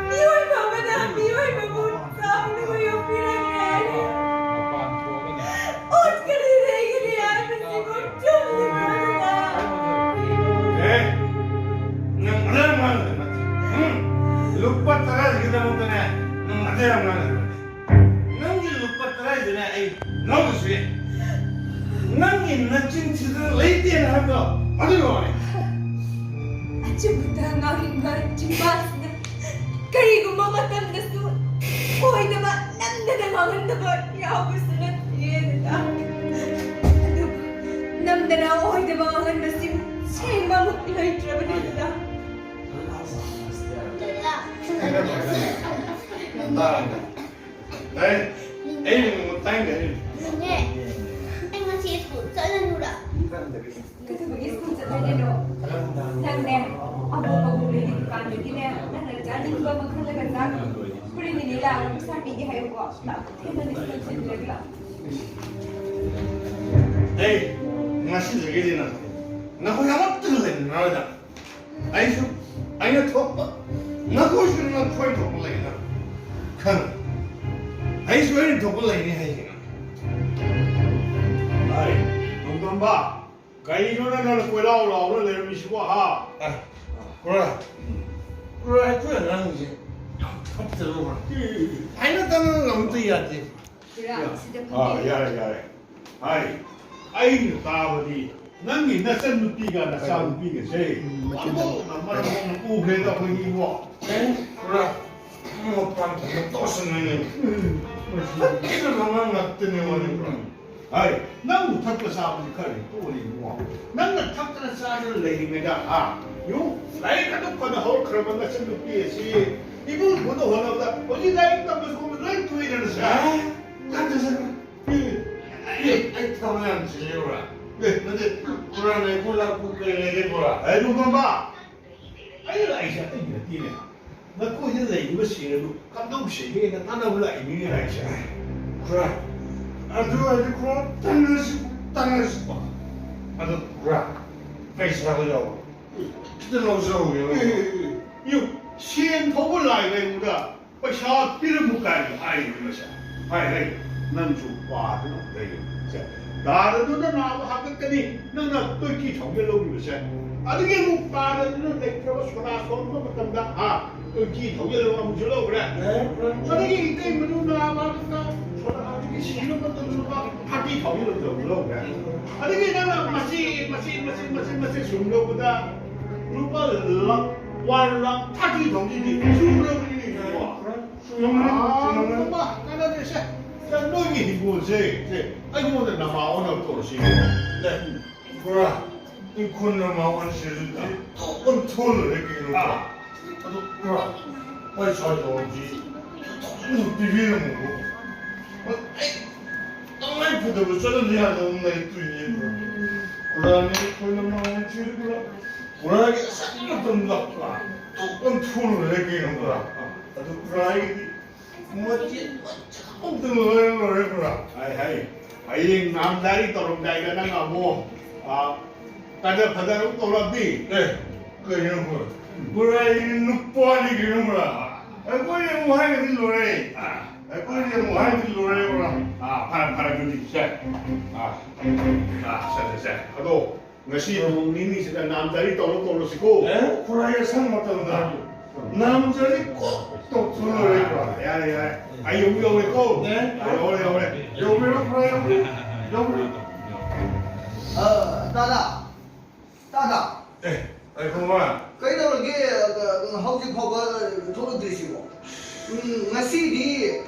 ꯃꯤꯑꯣꯏꯕ ꯑꯃꯅ ꯃꯤꯑꯣꯏꯕꯕꯨ ꯆꯥꯎꯅꯕ ꯌꯣꯛꯄꯤꯔꯛꯂꯤ ꯍꯥꯏꯔꯦ꯫ ꯑꯣꯠꯀꯅꯤ ꯅꯩꯒꯅꯤ ꯍꯥꯏꯕꯁꯤꯕꯨ ꯆꯨꯝꯂꯤꯕ꯭ꯔꯥ? ꯑꯦ, ꯅꯪ ꯑꯗꯨ ꯌꯥꯝ ꯉꯥꯡꯒꯗꯕ ꯅꯠꯇꯦ꯫ ꯎꯝ? ꯂꯨꯄꯥ ꯇꯔꯥꯁꯤꯒꯤꯗꯃꯛꯇꯅꯦ, ꯅꯪ ꯑꯗꯨ ꯌꯥꯝ ꯉꯥꯡꯒꯗꯕ ꯅꯠꯇꯦ꯫ ꯅꯪꯒꯤ ꯂꯨꯄꯥ ꯇꯔꯥꯁꯤꯅꯦ ꯑꯩ ꯂꯧꯔꯁꯨ ꯌꯥꯏ꯫ ꯅꯪꯒꯤ ꯅꯆꯤꯟ ꯊꯤꯗꯅ ꯂꯩꯇꯦꯅ ꯍꯥꯏꯕꯗꯣ ꯑꯗꯨꯒꯤ ꯋꯥꯅꯤ꯫ ꯑꯆꯨꯝꯕꯗ ꯉꯥꯡꯅꯤꯡꯕ ꯆꯤꯟꯕꯥꯜꯁꯤꯅ ꯀꯔꯤꯒꯨꯝꯕ ꯃꯇꯝꯗꯁꯨ ꯑꯣꯏꯗꯕ ꯅꯝꯗꯅ ꯉꯥꯡꯍꯟꯗꯕ ꯌꯥꯎꯕꯁꯨ ꯅꯠꯇꯦ ꯗꯗꯥ꯫ ꯑꯗꯨꯕꯨ ꯅꯝꯗꯅ ꯑꯣꯏꯗꯕ ꯉꯥꯡꯍꯟꯕꯁꯤꯕꯨ ꯁꯦꯡꯕꯃꯨꯛ ꯂꯩꯇ꯭ꯔꯕꯅꯤ ꯗꯗꯥ꯫ ꯗꯗꯥ꯫ ꯑꯩ, ꯑꯩ ꯅꯣꯡꯃ ꯇꯥꯏꯝ ꯂꯩꯔꯤ꯫ ꯅꯦ, ꯑꯩ ꯉꯁꯤ ꯁ꯭ꯀꯨꯜ ꯆꯠꯂꯅꯨꯔꯥ? ꯀꯩꯗꯧꯕꯒꯤ ꯁ꯭ꯀꯨꯜ ꯆꯠꯂꯣꯏꯗꯣꯏꯅꯣ? ꯅꯪꯅꯦ, ꯑꯕꯣꯛ ꯑꯕꯣꯛ ꯂꯩꯒꯤ ꯗꯨꯀꯥꯟꯗꯒꯤꯅꯦ, ꯅꯪꯅ ꯆꯥꯅꯤꯡꯕ ꯑꯃ ꯈꯜꯂꯒ ꯆꯥꯈ꯭ꯔꯣ꯫ ꯍꯣꯔꯦꯟ ꯅꯤꯅꯦ ꯂꯥꯛꯑꯒ ꯄꯩꯁꯥ ꯄꯤꯒꯦ ꯍꯥꯏꯌꯨꯀꯣ꯫ ꯂꯥꯛꯑꯣ, ꯊꯦꯡꯅ ꯁ꯭ꯀꯨꯜ ꯊꯤꯟꯕꯤꯔꯒ ꯂꯥꯛꯑꯣ꯫ ꯑꯩ ꯉꯁꯤꯗꯒꯤꯗꯤ ꯅꯪ, ꯅꯈꯣꯏ ꯑꯃꯠꯇꯒ ꯂꯩꯃꯤꯟꯅꯔꯣꯏꯗ꯫ ꯑꯩꯁꯨ ꯑꯩꯅ ꯊꯣꯛꯄ, ꯅꯈꯣꯏꯁꯨ ꯅꯈꯣꯏ ꯊꯣꯛꯄ ꯂꯩꯅ ꯈꯪ꯫ ꯑꯩꯁꯨ ꯑꯩꯅ ꯊꯣꯛꯄ ꯂꯩꯅꯤ ꯍꯥꯏꯁꯤꯅ꯫ ꯚꯥꯏ, ꯈꯝꯕ, ꯀꯩꯅꯣ ꯅꯪꯅ ꯀꯣꯏꯂꯥꯎ ꯂꯥꯎꯔ ꯂꯩꯔꯝꯃꯤꯁꯤꯕꯣ, ꯍꯥ? ꯑ, ꯀꯨꯔꯥ, ꯀꯨꯔꯥ, ꯑꯩꯈꯣꯏ ꯑꯉꯥꯡꯁꯦ ꯌꯥꯝ ꯐꯠꯇꯕ ꯀꯨꯔꯥ꯫ ꯍꯥꯏꯅ ꯇꯥꯅ ꯑꯝꯇ ꯌꯥꯗꯦ꯫ ꯀꯨꯔꯥ, ꯁꯤꯗ ꯑꯥ, ꯐꯝꯕꯤꯌꯨ꯫ ꯌꯥꯔꯦ, ꯌꯥꯔꯦ꯫ ꯍꯥꯏ, ꯑꯩꯅ ꯇꯥꯕꯗꯤ ꯅꯪꯒꯤ ꯅꯆꯟꯅꯨꯄꯤꯒ ꯅꯆꯥꯅꯨꯄꯤꯒꯁꯦ ꯎꯝ, ꯃꯆꯤꯟ ꯑꯣꯟꯊꯣꯛꯅ ꯃꯔꯝ ꯑꯣꯛꯅ ꯎꯈ꯭ꯔꯦꯗ ꯑꯩꯈꯣꯏꯒꯤ ꯏꯕꯣ꯫ ꯑꯦ, ꯀꯨꯔꯥ, ꯃꯄꯥꯟ ꯊꯣꯛꯅ ꯇꯣꯛꯁꯟꯅꯩꯅꯦ꯫ ꯎꯝ, ꯃꯁꯤ ꯐꯠꯇꯕ ꯑꯉꯥꯡ ꯉꯥꯛꯇꯅꯦ ꯋꯥꯔꯤ ꯀꯨꯔꯥ꯫ ꯍꯥꯏ, ꯅꯪꯕꯨ ꯊꯛꯄ ꯆꯥꯕꯗꯤ ꯈꯔ ꯍꯦꯛ ꯇꯣꯛꯑꯣ ꯏꯕꯨꯡꯉꯣ꯫ ꯅꯪꯅ ꯊꯛꯇꯅ ꯆꯥꯗꯅ ꯂꯩꯔꯤꯉꯩꯗ, ꯍꯥ? ꯌꯨ, ꯂꯥꯏꯔꯤꯛ ꯑꯗꯨꯛ ꯐꯅ ꯍꯧꯔꯛꯈ꯭ꯔꯕ ꯅꯆꯟꯅꯨꯄꯤ ꯑꯁꯤ ꯏꯃꯨꯡ ꯄꯨꯅ ꯍꯣꯠꯅꯕꯗ ꯍꯧꯖꯤꯛ ꯂꯥꯏꯔꯤꯛ ꯇꯝꯕ ꯈꯣꯠꯄ ꯂꯣꯏ ꯇꯣꯛꯏꯗꯅ ꯁꯦ꯫ ꯑꯦ, ꯅꯠꯇꯦ, ꯅꯠꯇꯦ꯫ ꯑꯦ, ꯑꯩ, ꯑꯩ ꯊꯕꯛ ꯌꯥꯝ ꯆꯤꯜꯂꯤꯕ꯭ꯔꯥ? ꯑꯦ, ꯅꯠꯇꯦ, ꯀꯨꯔꯥ ꯂꯩꯈꯣ ꯂꯥꯛꯄ ꯀꯩ ꯂꯩꯒꯦ ꯀꯨꯔꯥ? ꯑꯦ, ꯂꯨꯈꯣꯡꯕ, ꯑꯩꯅ ꯂꯥꯛꯏꯁꯦ ꯑꯇꯩꯒꯤ ꯅꯠꯇꯦꯅꯦ꯫ ꯅꯈꯣꯏꯗ ꯂꯩꯔꯤꯕꯁꯤꯡ ꯑꯗꯨ ꯀꯝꯗꯧꯁꯤꯒꯦꯅ ꯇꯥꯟꯅꯕ ꯂꯥꯛꯏꯅꯤꯅꯦ ꯂꯥꯛꯏꯁꯦ꯫ ꯈꯨꯔꯥ, ꯑꯗꯨ ꯑꯣꯏꯔꯗꯤ ꯈꯨꯔꯥ ꯇꯥꯟꯅꯔꯁꯤ, ꯇꯥꯟꯅꯔꯁꯤꯀꯣ꯫ ꯑꯗꯨ ꯈꯨꯔꯥ, ꯄꯩꯁꯥꯗꯣ ꯌꯥꯎꯕ꯭ꯔꯣ? ꯈꯤꯇ ꯂꯧꯖꯍꯧꯒꯦ꯫ ꯑꯦ, ꯑꯦ, ꯑꯦ, ꯌꯨ, ꯁꯦꯟ ꯐꯥꯎꯕ ꯂꯥꯏ ꯂꯩꯕꯗ ꯄꯩꯁꯥ ꯄꯤꯔꯝꯃꯨ ꯀꯥꯏꯅ ꯍꯥꯏꯔꯤꯕ ꯃꯁꯦ꯫ ꯍꯥꯏ, ꯍꯥꯏ, ꯅꯪꯁꯨ ꯄꯥꯗꯨꯅ ꯂꯩꯌꯨ꯫ ꯁꯦ, ꯗꯥꯗꯗꯨꯅ ꯅꯥꯕ ꯍꯥꯞꯀꯠꯀꯅꯤ, ꯅꯪꯅ ꯇ꯭ꯋꯦꯟꯇꯤ ꯊꯥꯎꯖꯟ ꯂꯧꯈꯤꯕꯁꯦ꯫ ꯑꯗꯨꯒꯤ ꯑꯃꯨꯛ ꯄꯥꯗꯗꯨꯅ ꯂꯩꯇ꯭ꯔꯕ ꯁꯣꯗꯥ ꯁꯣꯟꯕ ꯃꯇꯝꯗ, ꯍꯥ, ꯇ꯭ꯋꯦꯟꯇꯤ ꯊꯥꯎꯖꯟ ꯑꯃꯨꯛꯁꯨ ꯂꯧꯈ꯭ꯔꯦ꯫ ꯑꯦ, ꯑꯗꯒꯤ ꯏꯇꯩ ꯃꯗꯨ ꯅꯥꯕ ꯍꯥꯞꯀꯠꯇ ꯁꯣꯗꯥ ꯍꯥꯞꯀꯠꯀꯤ ꯁꯤꯖꯤꯟꯅꯕ ꯃꯇꯝꯗ ꯂꯨꯄꯥ ꯊꯥꯔꯇꯤ ꯊꯥꯎꯖꯟ ꯑꯃꯨꯛꯁꯨ ꯂꯧꯈ꯭ꯔꯦ꯫ ꯑꯗꯒꯤ ꯅꯪꯅ ꯃꯆꯦ, ꯃꯆꯦ, ꯃꯆꯦ, ꯃꯆꯦ, ꯃꯆꯦ ꯁꯨꯝ ꯂꯧꯕꯗ ꯂꯨꯄꯥ ꯂꯥꯈ, ꯋꯥꯟ ꯂꯥꯈ ꯊꯥꯔꯇꯤ ꯊꯥꯎꯖꯟꯗꯤ ꯁꯨꯝ ꯂꯧꯕꯅꯤꯅꯦ꯫ ꯁꯨꯝ, ꯁꯨꯝ, ꯑꯥ, ꯁꯨꯝ꯫ ꯀꯥꯟꯅꯗꯦꯁꯦ꯫ ꯁꯦ, ꯅꯣꯏꯒꯤ ꯍꯤꯡꯒꯣꯜꯁꯦ, ꯁꯦ, ꯑꯩꯉꯣꯟꯗ ꯅꯃꯥ ꯑꯣꯟꯅꯕ ꯇꯧꯔꯁꯤ꯫ ꯁꯦ, ꯄꯨꯔꯥ ꯏꯪꯈꯣꯜ ꯅꯃꯥ ꯑꯣꯟꯁꯤꯔꯁꯨ ꯑꯣꯟꯊꯣꯛꯑ ꯂꯣꯏꯔꯦ ꯀꯩꯅꯣ꯫ ꯑꯥ꯫ ꯑꯗꯨ ꯄꯨꯔꯥ ꯄꯩꯁꯥ ꯌꯧꯔꯗꯤ ꯄꯤꯕꯤꯔꯝꯃꯣ꯫ ꯑꯩ ꯇꯉꯥꯏ ꯐꯗꯕ ꯆꯠꯂꯗꯤ ꯌꯥꯗꯕ ꯑꯃ ꯂꯩꯇꯣꯏꯅꯦ꯫ ꯄꯨꯔꯥꯅꯦ ꯑꯩꯈꯣꯏꯅ ꯃꯥꯡꯍꯟ ꯊꯤꯔꯤꯕ꯭ꯔꯥ? ꯄꯨꯔꯥꯒꯤ ꯑꯁꯪꯕ ꯃꯇꯝꯗ ꯄꯨꯔꯥ ꯑꯣꯟꯊꯣꯛꯑ ꯂꯣꯏꯔꯦ ꯀꯩꯅꯣ ꯄꯨꯔꯥ꯫ ꯑꯗꯨ ꯄꯨꯔꯥꯒꯤꯗꯤ ꯃꯆꯦꯠ ꯃꯆꯦꯠ ꯑꯝꯇ ꯂꯣꯏꯔ ꯂꯣꯏꯔꯦ ꯄꯨꯔꯥ꯫ ꯍꯥꯏ, ꯍꯥꯏ꯫ ꯍꯌꯦꯡ ꯅꯍꯥꯟꯗꯥꯏ ꯇꯧꯔꯝꯗꯥꯏꯗ ꯅꯪ ꯑꯃꯨꯛ, ꯑ, ꯀꯗꯔ ꯐꯗꯔ ꯑꯃꯨꯛ ꯇꯧꯔꯛꯑꯗꯤ? ꯑꯦ, ꯀꯩꯅꯣ ꯄꯨꯔꯥ? ꯄꯨꯔꯥ ꯑꯩ ꯅꯨꯄꯥꯅꯤ ꯀꯩꯅꯣ ꯄꯨꯔꯥ꯫ ꯑꯩꯈꯣꯏꯅ ꯑꯃꯨꯛ ꯍꯥꯏꯔꯒꯗꯤ ꯂꯣꯏꯔꯦ꯫ ꯑ꯫ ꯑꯩꯈꯣꯏꯗꯤ ꯑꯃꯨꯛ ꯍꯥꯏꯗꯤ ꯂꯣꯏꯔꯦꯕ꯭ꯔꯥ? ꯑꯥ, ꯐꯔꯦ, ꯐꯔꯦ, ꯑꯗꯨꯗꯤ ꯁꯦ꯫ ꯑꯥ, ꯑꯥ, ꯁꯦ, ꯁꯦ, ꯁꯦ꯫ ꯑꯗꯣ ꯉꯁꯤ ꯅꯣꯡ ꯅꯤꯅꯤꯁꯤꯗ ꯅꯥꯝꯖꯔꯤ ꯇꯧꯔꯣ, ꯇꯧꯔꯣꯁꯤꯀꯣ꯫ ꯑꯦ, ꯈꯨꯔꯥꯏ ꯑꯁꯪ ꯃꯇꯝꯗ ꯅꯥꯝꯖꯔꯤ ꯀꯣꯛ ꯇꯧꯊꯣꯛ ꯂꯣꯏꯔꯦꯕ꯭ꯔꯥ? ꯌꯥꯔꯦ, ꯌꯥꯔꯦ꯫ ꯑꯩ ꯑꯃꯨꯛ ꯌꯧꯔꯦꯀꯣ꯫ ꯑꯦ? ꯑꯥ, ꯌꯧꯔꯦ, ꯌꯧꯔꯦ꯫ ꯌꯧꯕꯤꯔꯣ, ꯈꯨꯔꯥꯏ ꯑꯃꯨꯛ ꯌꯧꯕꯤꯔꯣ꯫ ꯑ, ꯇꯥꯗ꯫ ꯇꯥꯗ꯫ ꯑꯦ, ꯑꯩ ꯈꯣꯡꯕ꯫ ꯀꯩꯗꯧꯔꯒꯦ, ꯑ, ꯍꯧꯖꯤꯛ ꯐꯥꯎꯕ ꯊꯣꯛꯂꯛꯇ꯭ꯔꯤꯁꯤꯕꯣ? ꯎꯝ, ꯉꯁꯤꯗꯤ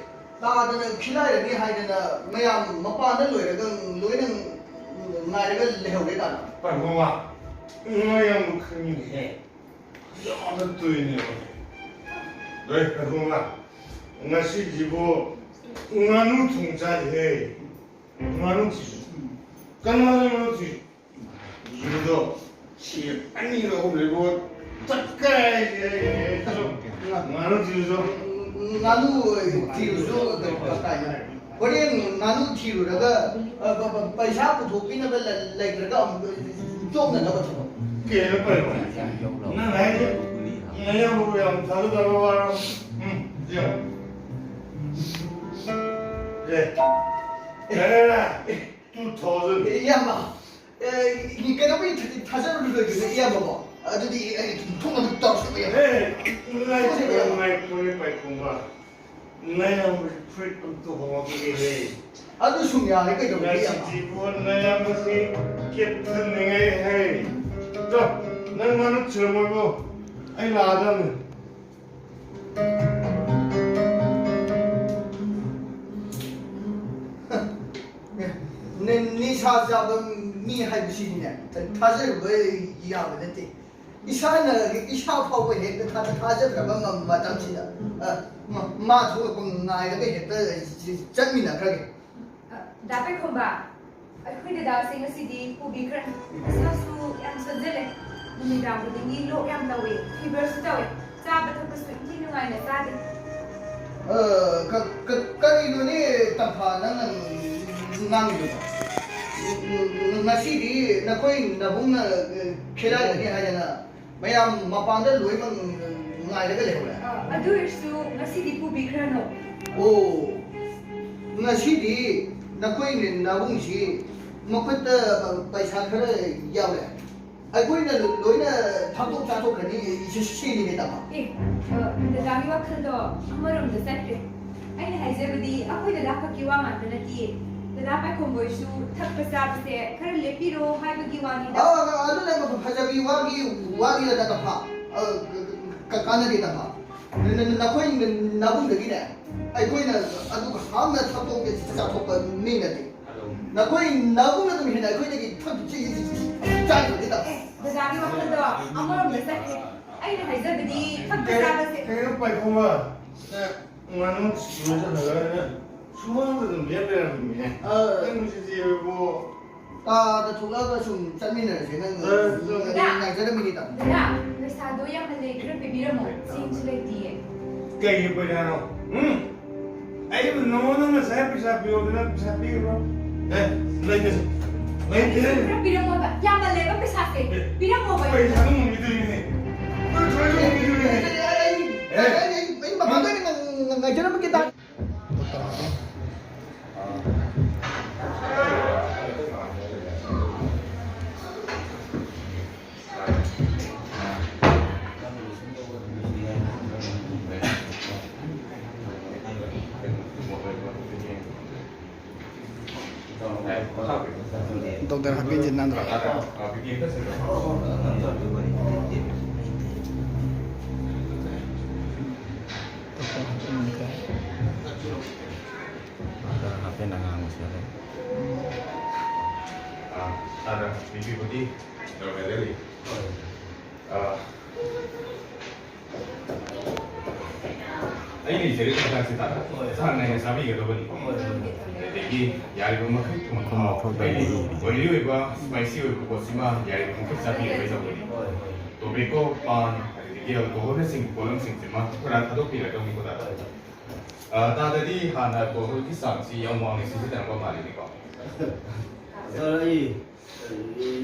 ꯇꯥꯗꯅ ꯈꯤꯂꯥꯏꯔꯅꯤ ꯍꯥꯏꯗꯅ ꯃꯌꯥꯝ ꯃꯄꯥꯟꯗ ꯂꯣꯏꯔꯒ ꯂꯣꯏꯅ ꯉꯥꯏꯔꯒ ꯂꯩꯍꯧꯔꯦ ꯇꯥꯗ꯫ ꯄꯥꯏꯈꯣꯡꯕ, ꯃꯌꯥꯝꯕꯨ ꯈꯪꯉꯤꯅꯦꯍꯦ꯫ ꯌꯥꯝꯅ ꯇꯣꯏꯅꯦꯕ꯫ ꯂꯣꯏ ꯄꯥꯏꯈꯣꯡꯕ, ꯉꯁꯤꯁꯤꯕꯨ ꯉꯥꯅꯨ ꯊꯣꯡ ꯆꯥꯁꯤꯍꯦ꯫ ꯉꯥꯅꯨ ꯊꯤꯔꯨ꯫ ꯀꯅꯥꯅ ꯉꯥꯅꯨ ꯊꯤꯔꯨ? ꯌꯨꯗꯣ ꯁꯤ ꯑꯅꯤꯔ ꯑꯍꯨꯝ ꯂꯩꯕꯣ ꯇꯛꯀꯥꯏ꯫ ꯉꯥꯅꯨ ꯊꯤꯔꯨꯁꯨ꯫ ꯉꯥꯅꯨ ꯊꯤꯔꯨꯁꯨ ꯇꯛꯀꯥꯏ꯫ ꯍꯣꯔꯦꯟ ꯉꯥꯅꯨ ꯊꯤꯔꯨꯔꯒ, ꯑ, ꯄ-, ꯄ-, ꯄꯩꯁꯥ ꯄꯨꯊꯣꯛꯄꯤꯅꯕ ꯂ-, ꯂꯩꯇ꯭ꯔꯒ ꯑꯃꯨꯛ ꯆꯣꯞꯅꯅꯕ ꯊꯕꯛ꯫ ꯀꯩꯅꯣ ꯄꯥꯏꯈꯣꯡꯕ? ꯅꯪ ꯍꯥꯏꯁꯦ ꯅꯌꯥꯝꯕꯕꯨ ꯌꯥꯝ ꯊꯥꯖꯗꯕ ꯋꯥꯔꯣ? ꯎꯝ, ꯌꯦꯡꯉꯣ꯫ ꯑꯦ, ꯌꯥꯔꯦ, ꯌꯥꯔꯦ꯫ Two thousand꯫ ꯏꯌꯥꯝꯕ, ꯑꯦ, ꯀꯩꯗꯧꯕꯩ ꯊꯥ-, ꯊꯥꯖꯔꯨꯔꯣꯏꯗꯣꯏꯅꯣ, ꯏꯌꯥꯝꯕꯕꯣ? ꯑꯗꯨꯗꯤ ꯑꯩ ꯊꯣꯛꯅꯕ ꯇꯧꯔꯁꯦ, ꯏꯌꯥꯝꯕ꯫ ꯑꯦ, ꯉꯥꯏꯈꯣ, ꯉꯥꯏꯈꯣ, ꯉꯥꯏꯈꯣ, ꯄꯥꯏꯈꯣꯡꯕ꯫ ꯅꯌꯥꯝꯕꯒꯤ ꯐꯨꯔꯤꯠ ꯑꯝꯇ ꯍꯣꯡꯉꯛꯈꯤꯒꯦꯍꯦ꯫ ꯑꯗꯨ ꯁꯨꯝ ꯌꯥꯔꯦ, ꯀꯩꯗꯧꯔꯒꯦ, ꯏꯌꯥꯝꯕ? ꯉꯁꯤꯗꯤꯕꯣ ꯅꯌꯥꯝꯕꯁꯤ ꯀꯦꯞꯊꯟꯅꯤꯡꯉꯥꯏ ꯍꯥꯏ꯫ ꯇꯣ, ꯅꯪ ꯉꯥꯅꯨ ꯊꯤꯔꯝꯃꯣꯏꯕꯣ? ꯑꯩ ꯂꯥꯛꯑꯗꯝꯅꯤ꯫ ꯅ-, ꯅꯤꯁꯥ ꯆꯥꯕ ꯃꯤ ꯍꯥꯏꯕꯁꯤꯗꯤꯅꯦ, ꯊꯥꯖꯔꯨꯕ ꯌꯥꯕ ꯅꯠꯇꯦ꯫ ꯏꯁꯥꯅ, ꯏꯁꯥ ꯐꯥꯎꯕ ꯍꯦꯛꯇ ꯊꯥ-, ꯊꯥꯖꯗ꯭ꯔꯕ ꯃ-, ꯃꯇꯝꯁꯤꯗ, ꯑ, ꯃ-, ꯃꯥ ꯊꯣꯛꯂꯛꯄ ꯉꯥꯏꯔꯒ ꯍꯦꯛꯇ ꯆꯠꯃꯤꯟꯅꯈ꯭ꯔꯒꯦ꯫ ꯑ, ꯗꯥ ꯄꯥꯏꯈꯣꯝꯕ, ꯑꯩꯈꯣꯏ ꯗꯗꯥꯁꯦ ꯉꯁꯤꯗꯤ ꯄꯨꯕꯤꯈ꯭ꯔꯦ꯫ ꯃꯁꯥꯁꯨ ꯌꯥꯝ ꯁꯣꯟꯖꯜꯂꯦ꯫ ꯅꯨꯃꯤꯗꯥꯡ ꯈꯨꯗꯤꯡꯒꯤ ꯂꯣꯛ ꯌꯥꯝ ꯇꯧꯋꯦ, ꯐꯤꯚꯔꯁꯨ ꯇꯧꯋꯦ꯫ ꯆꯥꯕ ꯊꯛꯄꯁꯨ ꯏꯟꯊꯤ ꯅꯨꯡꯉꯥꯏꯅ ꯆꯥꯗꯦ꯫ ꯑ, ꯀ-, ꯀ-, ꯀꯔꯤꯅꯣꯅꯦ ꯇꯝꯐꯥ ꯅꯪꯅ ꯉꯥꯡꯉꯤꯗꯨꯕꯣ? ꯉꯁꯤꯗꯤ ꯅꯈꯣꯏ ꯅꯕꯨꯡꯅ, ꯑ, ꯈꯦꯔꯥꯏꯔꯅꯤ ꯍꯥꯏꯗꯅ ꯃꯌꯥꯝ ꯃꯄꯥꯟꯗ ꯂꯣꯏꯅꯃꯛ ꯉꯥꯏꯔꯒ ꯂꯩꯍꯧꯔꯦ꯫ ꯑ, ꯑꯗꯨ ꯑꯣꯏꯔꯁꯨ ꯉꯁꯤꯗꯤ ꯄꯨꯕꯤꯈ꯭ꯔꯅꯨ꯫ ꯑꯣ, ꯉꯁꯤꯗꯤ ꯅꯈꯣꯏ ꯅꯥꯕꯨꯡꯁꯤ ꯃꯈꯨꯠꯇ ꯄꯩꯁꯥ ꯈꯔ ꯌꯥꯎꯔꯦ꯫ ꯑꯩꯈꯣꯏꯅ ꯂꯣꯏꯅ ꯊꯛꯇꯣꯛ ꯆꯥꯊꯣꯛꯈ꯭ꯔꯅꯤ, ꯁꯤ-, ꯁꯤꯅꯤꯅꯦ, ꯇꯥꯃꯣ꯫ ꯑꯦ, ꯑ, ꯗꯗꯥꯒꯤ ꯋꯥꯈꯜꯗꯣ ꯑꯃꯔꯣꯝꯗ ꯆꯠꯈ꯭ꯔꯦ꯫ ꯑꯩꯅ ꯍꯥꯏꯖꯕꯗꯤ ꯑꯩꯈꯣꯏ ꯗꯗꯥ ꯈꯛꯀꯤ ꯋꯥ ꯉꯥꯛꯇ ꯅꯠꯇꯤꯌꯦ꯫ ꯗꯗꯥ ꯄꯥꯏꯈꯣꯝꯕ ꯍꯣꯏꯁꯨ ꯊꯛꯄ ꯆꯥꯕꯁꯦ ꯈꯔ ꯂꯦꯞꯄꯤꯔꯣ ꯍꯥꯏꯕꯒꯤ ꯋꯥꯅꯤꯗ꯫ ꯑ, ꯑ, ꯑꯗꯨꯅ ꯐꯖꯕꯤ ꯋꯥꯒꯤ, ꯋꯥꯒꯤ ꯅꯠꯇꯕ, ꯑ, ꯀ-, ꯀ-, ꯀꯥꯟꯅꯗꯦꯗꯕ꯫ ꯅ-, ꯅ-, ꯅꯈꯣꯏ ꯅ-, ꯅꯥꯕꯨꯡꯗꯒꯤꯅꯦ, ꯑꯩꯈꯣꯏꯅ ꯑꯗꯨꯒ ꯍꯥꯞꯅ ꯊꯛꯇꯣꯛ ꯆꯥꯊꯣꯛꯄ ꯃꯤ ꯅꯠꯇꯦ꯫ ꯅꯈꯣꯏ ꯅꯥꯕꯨꯡꯅ ꯑꯗꯨꯝ ꯍꯦꯟꯅ ꯑꯩꯈꯣꯏꯗꯒꯤ ꯊꯛ-, ꯆꯥꯈꯤꯕꯗꯤ ꯇꯧ꯫ ꯑꯦ, ꯗꯗꯥꯒꯤ ꯋꯥꯈꯜꯗꯣ ꯑꯃꯔꯣꯝꯗ ꯆꯠꯈ꯭ꯔꯦ꯫ ꯑꯩꯅ ꯍꯥꯏꯖꯕꯗꯤ ꯊꯛꯄ ꯆꯥꯕꯁꯦ꯫ ꯀꯩꯅꯣ ꯄꯥꯏꯈꯣꯝꯕ? ꯅꯪ ꯉꯥꯅꯨ ꯊꯤꯕ ꯆꯠꯂꯒ ꯅꯪ ꯁꯨꯃꯥꯡꯗ ꯑꯗꯨꯝ ꯂꯦꯞ ꯂꯩꯔꯝꯃꯤꯅꯦ꯫ ꯑ꯫ ꯅꯪ ꯁꯤꯗꯤ ꯏꯕꯣ꯫ ꯀꯥꯗ ꯊꯣꯛꯂꯛꯑꯒ ꯁꯨꯝ ꯆꯠꯃꯤꯟꯅꯔꯁꯦ, ꯅꯪ ꯑ, ꯉꯥꯏꯖꯔꯝꯃꯤꯅꯦ, ꯇꯥꯃꯣ꯫ ꯗꯗꯥ, ꯄꯩꯁꯥꯗꯣ ꯌꯥꯝꯃꯜꯂꯦ, ꯈꯔ ꯄꯤꯕꯤꯔꯝꯃꯣ, ꯆꯦꯡꯁꯨ ꯂꯩꯇꯤꯌꯦ꯫ ꯀꯩꯒꯤ ꯄꯩꯁꯥꯅꯣ? ꯎꯝ? ꯑꯩꯕꯨ ꯅꯉꯣꯟꯗ ꯉꯁꯥꯏ ꯄꯩꯁꯥ ꯄꯤꯔꯛꯑꯣꯗꯅ ꯄꯩꯁꯥ ꯄꯤꯈ꯭ꯔꯣ? ꯑꯦ, ꯂꯩꯇꯦ꯫ ꯂꯩꯇꯦ꯫ ꯈꯔ ꯄꯤꯔꯝꯃꯣꯕ, ꯌꯥꯝꯃꯜꯂꯦꯕ ꯄꯩꯁꯥꯁꯦ, ꯑꯦ, ꯄꯤꯔꯝꯃꯣꯕ꯫ ꯄꯩꯁꯥꯗꯣ ꯑꯃꯨꯛ ꯄꯤꯗꯣꯏꯅꯦ꯫ ꯄꯩꯁꯥꯗꯣ ꯑꯃꯨꯛ ꯄꯤꯗꯣꯏꯅꯦ꯫ ꯑꯩ, ꯑꯩ, ꯑꯩ, ꯑꯩ, ꯑꯩ, ꯑꯩ ꯃꯄꯥꯟꯗ ꯑꯣꯏꯅ ꯉꯥꯏꯖꯔꯝꯃꯒꯦ, ꯇꯥ-, ꯗꯣꯛꯇꯔ ꯍꯥꯞꯄꯤꯟꯁꯦ ꯅꯥꯟꯗ꯭ꯔꯣ? ꯗꯣꯛꯇꯔ ꯍꯥꯞꯄꯤꯟꯁꯦ꯫ ꯗꯣꯛꯇꯔ ꯍꯥꯞꯄꯤꯟ ꯑꯉꯥꯡꯕꯁꯦ ꯂꯩ꯫ ꯑꯥ, ꯁꯥꯔ, ꯕꯤ ꯄꯤꯕꯨꯗꯤ ꯅꯣꯔꯃꯦꯜꯗ ꯂꯩ꯫ ꯑꯥ, ꯑꯩꯅ ꯏꯖꯔꯤꯕ ꯍꯤꯗꯥꯛꯁꯦ ꯇꯥꯗ ꯍꯣꯏ꯫ ꯆꯥꯡ ꯅꯥꯏꯅ ꯆꯥꯕꯤꯒꯗꯕꯅꯤ꯫ ꯍꯣꯏ꯫ ꯑꯗꯒꯤ ꯌꯥꯔꯤꯕ ꯃꯈꯩ ꯊꯨꯝ ꯃꯈꯨꯝ ꯂꯧꯊꯣꯛꯇꯕꯤ ꯑꯩꯗꯤ ꯏꯕꯤ꯫ ꯑꯣꯏꯂꯤ ꯑꯣꯏꯕ, ꯏꯁꯄꯥꯏꯁꯤ ꯑꯣꯏꯕ ꯄꯣꯠꯁꯤꯃ ꯌꯥꯔꯤꯕ ꯃꯈꯩ ꯆꯥꯕꯤꯒꯗꯕꯅꯤ ꯇꯧꯕꯅꯤ꯫ ꯍꯣꯏ, ꯍꯣꯏ꯫ ꯇꯣꯕꯦꯀꯣ, ꯄꯥꯟ, ꯑꯗꯒꯤ ꯑꯦꯜꯀꯣꯍꯣꯜꯅꯆꯤꯡꯕ ꯄꯣꯠꯂꯝꯁꯤꯡꯁꯤꯃ ꯄꯨꯔꯥ ꯊꯥꯗꯣꯛꯄꯤꯔꯗꯧꯅꯤꯀꯣ, ꯇꯥꯗ꯫ ꯍꯣꯏ꯫ ꯑ, ꯇꯥꯗꯗꯤ ꯍꯥꯟꯅ ꯑꯦꯜꯀꯣꯍꯣꯜꯒꯤ ꯆꯥꯡꯁꯤ ꯌꯥꯝ ꯋꯥꯡꯅ ꯁꯤꯖꯤꯟꯅꯔꯝꯕ ꯃꯥꯜꯂꯤꯅꯦꯀꯣ? ꯁꯥꯔ, ꯑꯩ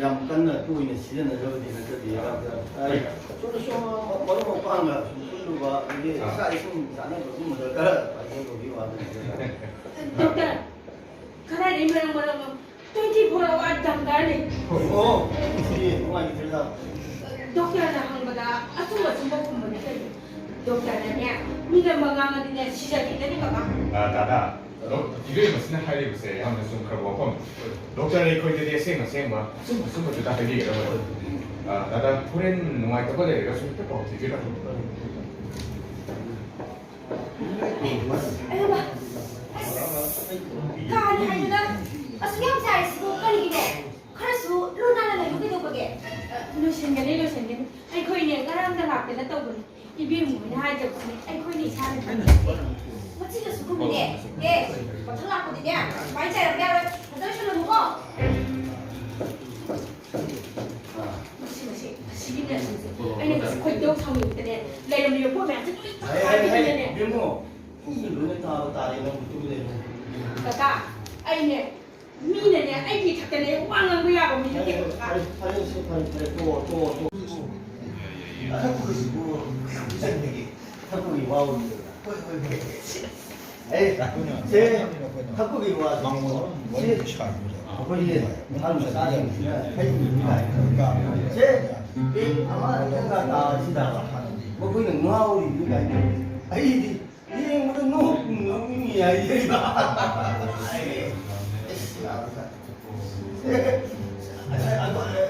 ꯌꯥꯝ ꯀꯟꯅ ꯇꯣꯏꯅ ꯁꯤꯖꯤꯟꯅꯖꯕꯗꯤ ꯅꯠꯆꯗꯦ꯫ ꯑꯥ꯫ ꯑꯩ ꯁꯨꯝ, ꯁꯨꯝ ꯃꯔꯨꯞ ꯃꯄꯥꯡꯒ ꯁꯨꯝ ꯄꯨꯜꯂꯨꯕ, ꯑꯗꯒꯤ ꯑꯥ꯫ ꯆꯥꯛ ꯏꯁꯤꯡ ꯆꯥꯅꯕꯒꯨꯝꯕꯗ ꯈꯔ ꯄꯥꯏꯖꯕꯒꯤ ꯋꯥꯗꯅꯤ꯫ ꯗꯣꯛꯇꯔ, ꯀꯗꯥꯏꯗꯒꯤ ꯃꯔꯝ ꯃꯔꯝ twenty four hour ꯗꯝꯀꯔꯅꯤ꯫ ꯑꯣ, ꯁꯤ ꯅꯨꯡꯉꯥꯏꯈꯤꯗ꯭ꯔꯦꯗ꯫ ꯗꯣꯛꯇꯔꯅ ꯍꯪꯕꯗ ꯑꯆꯨꯝ ꯑꯆꯨꯝꯕ ꯈꯨꯝꯕꯅꯤ ꯀꯩꯅꯣ꯫ ꯗꯣꯛꯇꯔꯅꯅꯦ, ꯃꯤꯅ ꯃꯉꯥꯡꯉꯗꯤꯅꯦ, ꯁꯤꯖꯈꯤꯒꯅꯤ ꯀꯀꯥ꯫ ꯑ, ꯗꯥꯗꯥ, ꯗꯣꯛ-, ꯏꯕꯦꯝꯃꯁꯤꯅ ꯍꯥꯏꯔꯤꯕꯁꯦ ꯌꯥꯝꯅ ꯆꯨꯝꯈ꯭ꯔꯕ ꯋꯥꯐꯝ꯫ ꯗꯣꯛꯇꯔ ꯑꯩꯈꯣꯏꯗꯗꯤ ꯑꯁꯦꯡ ꯑꯁꯦꯡꯕ, ꯑꯆꯨꯝ ꯑꯆꯨꯝꯕꯗꯨꯗ ꯍꯥꯏꯕꯤꯒꯗꯕꯅꯤ꯫ ꯑ, ꯗꯥꯗꯥ, ꯍꯣꯔꯦꯟ ꯅꯨꯡꯉꯥꯏꯇꯕ ꯂꯩꯔꯒꯁꯨ ꯍꯦꯛꯇ ꯄꯥꯎ ꯄꯤꯕꯤꯔꯛꯎ꯫ ꯑꯌꯣꯃꯥ! ꯑꯁ! ꯀꯥꯅꯤ ꯍꯥꯏꯗꯅ ꯑꯁꯨꯛ ꯌꯥꯝ ꯆꯥꯏꯁꯤꯕꯨ ꯀꯔꯤꯒꯤꯅꯣ? ꯈꯔꯁꯨ ꯂꯨ ꯅꯥꯟꯅ ꯂꯩꯌꯨ ꯀꯩꯗꯧꯕꯒꯦ? ꯑ, ꯂꯣꯏꯁꯤꯟꯒꯅꯤ, ꯂꯣꯏꯁꯤꯟꯒꯅꯤ꯫ ꯑꯩꯈꯣꯏꯅꯦ ꯉꯔꯥꯡꯗ ꯂꯥꯛꯇꯅ ꯇꯧꯕꯅꯤ꯫ ꯏꯕꯦꯝꯃ ꯍꯣꯏꯅ ꯍꯥꯏꯖꯕꯁꯤꯅꯤ, ꯑꯩꯈꯣꯏꯅ ꯏꯁꯥꯅ ꯈꯪꯖꯩ꯫ ꯃꯆꯤꯟꯗꯁꯨ ꯈꯨꯝꯃꯤꯅꯦ꯫ ꯑꯦ, ꯃꯊꯪ ꯂꯥꯛꯄꯗꯤꯅꯦ, ꯁꯨꯃꯥꯏꯅ ꯆꯥꯏꯔꯝꯕ ꯌꯥꯔꯣꯏ꯫ ꯐꯖꯅ ꯁꯨꯜꯂꯝꯃꯨꯀꯣ꯫ ꯃꯁꯤ, ꯃꯁꯤ, ꯑꯁꯤꯒꯤ ꯅꯔꯁꯁꯤꯡꯁꯦ꯫ ꯑꯩꯅ ꯉꯁꯤ ꯈꯣꯏꯗꯧ ꯁꯥꯎꯅꯤꯡꯕꯗꯅꯦ, ꯂꯩꯔꯝꯃꯤꯕ ꯄꯣꯠ ꯃꯌꯥꯝꯁꯦ ꯂꯣꯏ ꯍꯥꯏ, ꯍꯥꯏ, ꯍꯥꯏ, ꯍꯥꯏꯕꯤꯗꯅꯅꯦ꯫ ꯏꯕꯦꯝꯃꯣ, ꯃꯤ ꯂꯣꯏꯅ ꯇꯥꯕ ꯇꯥꯔꯦ, ꯅꯪꯕꯨ ꯇꯨꯃꯤꯟ ꯂꯩꯌꯨ꯫ ꯀꯀꯥ, ꯑꯩꯅꯦ, ꯃꯤꯅꯅꯦ, ꯑꯩꯒꯤ ꯏꯊꯛꯇꯅꯦ, ꯋꯥ ꯉꯥꯡꯕ ꯌꯥꯕ ꯃꯤ ꯅꯠꯇꯦ, ꯀꯀꯥ꯫ ꯐꯔꯦ, ꯐꯔꯦ, ꯐꯔꯦ, ꯐꯔꯦ, ꯇꯣꯛꯑꯣ, ꯇꯣꯛꯑꯣ, ꯇꯣꯛꯑꯣ꯫ ꯊꯛꯄꯒꯤꯁꯤꯕꯨ ꯀꯌꯥꯝ ꯆꯪꯗꯒꯦ? ꯊꯛꯄꯒꯤ ꯋꯥꯕꯨ꯫ ꯍꯣꯏ, ꯍꯣꯏ, ꯍꯣꯏ꯫ ꯑꯦ, ꯁꯦ, ꯊꯛꯄꯒꯤ ꯋꯥꯁꯦ꯫ ꯃꯉꯣꯟꯗ ꯁꯤ ꯋꯥꯔꯤ ꯁꯥꯕꯤꯔꯣ꯫ ꯑꯩꯈꯣꯏꯒꯤ ꯏꯝꯐꯥꯜ ꯃꯆꯥꯁꯤꯡꯁꯤꯅ ꯊꯛꯏꯅꯤ ꯀꯥꯏꯅ꯫ ꯁꯦ, ꯄꯦꯛ ꯑꯃ ꯑꯅꯤꯒ ꯇꯥꯔꯁꯤꯗ ꯃꯈꯣꯏꯅ ꯉꯥꯎꯔꯤꯅꯤ ꯀꯥꯏꯅ꯫ ꯑꯩꯗꯤ ꯌꯦꯡꯕꯗ ꯅꯣꯛꯄꯨ ꯅꯣꯛꯅꯤꯡꯉꯤ ꯍꯥꯏꯁꯦ꯫ ꯑꯩ, ꯑꯁ, ꯌꯥꯕꯖꯥꯠꯅꯤ꯫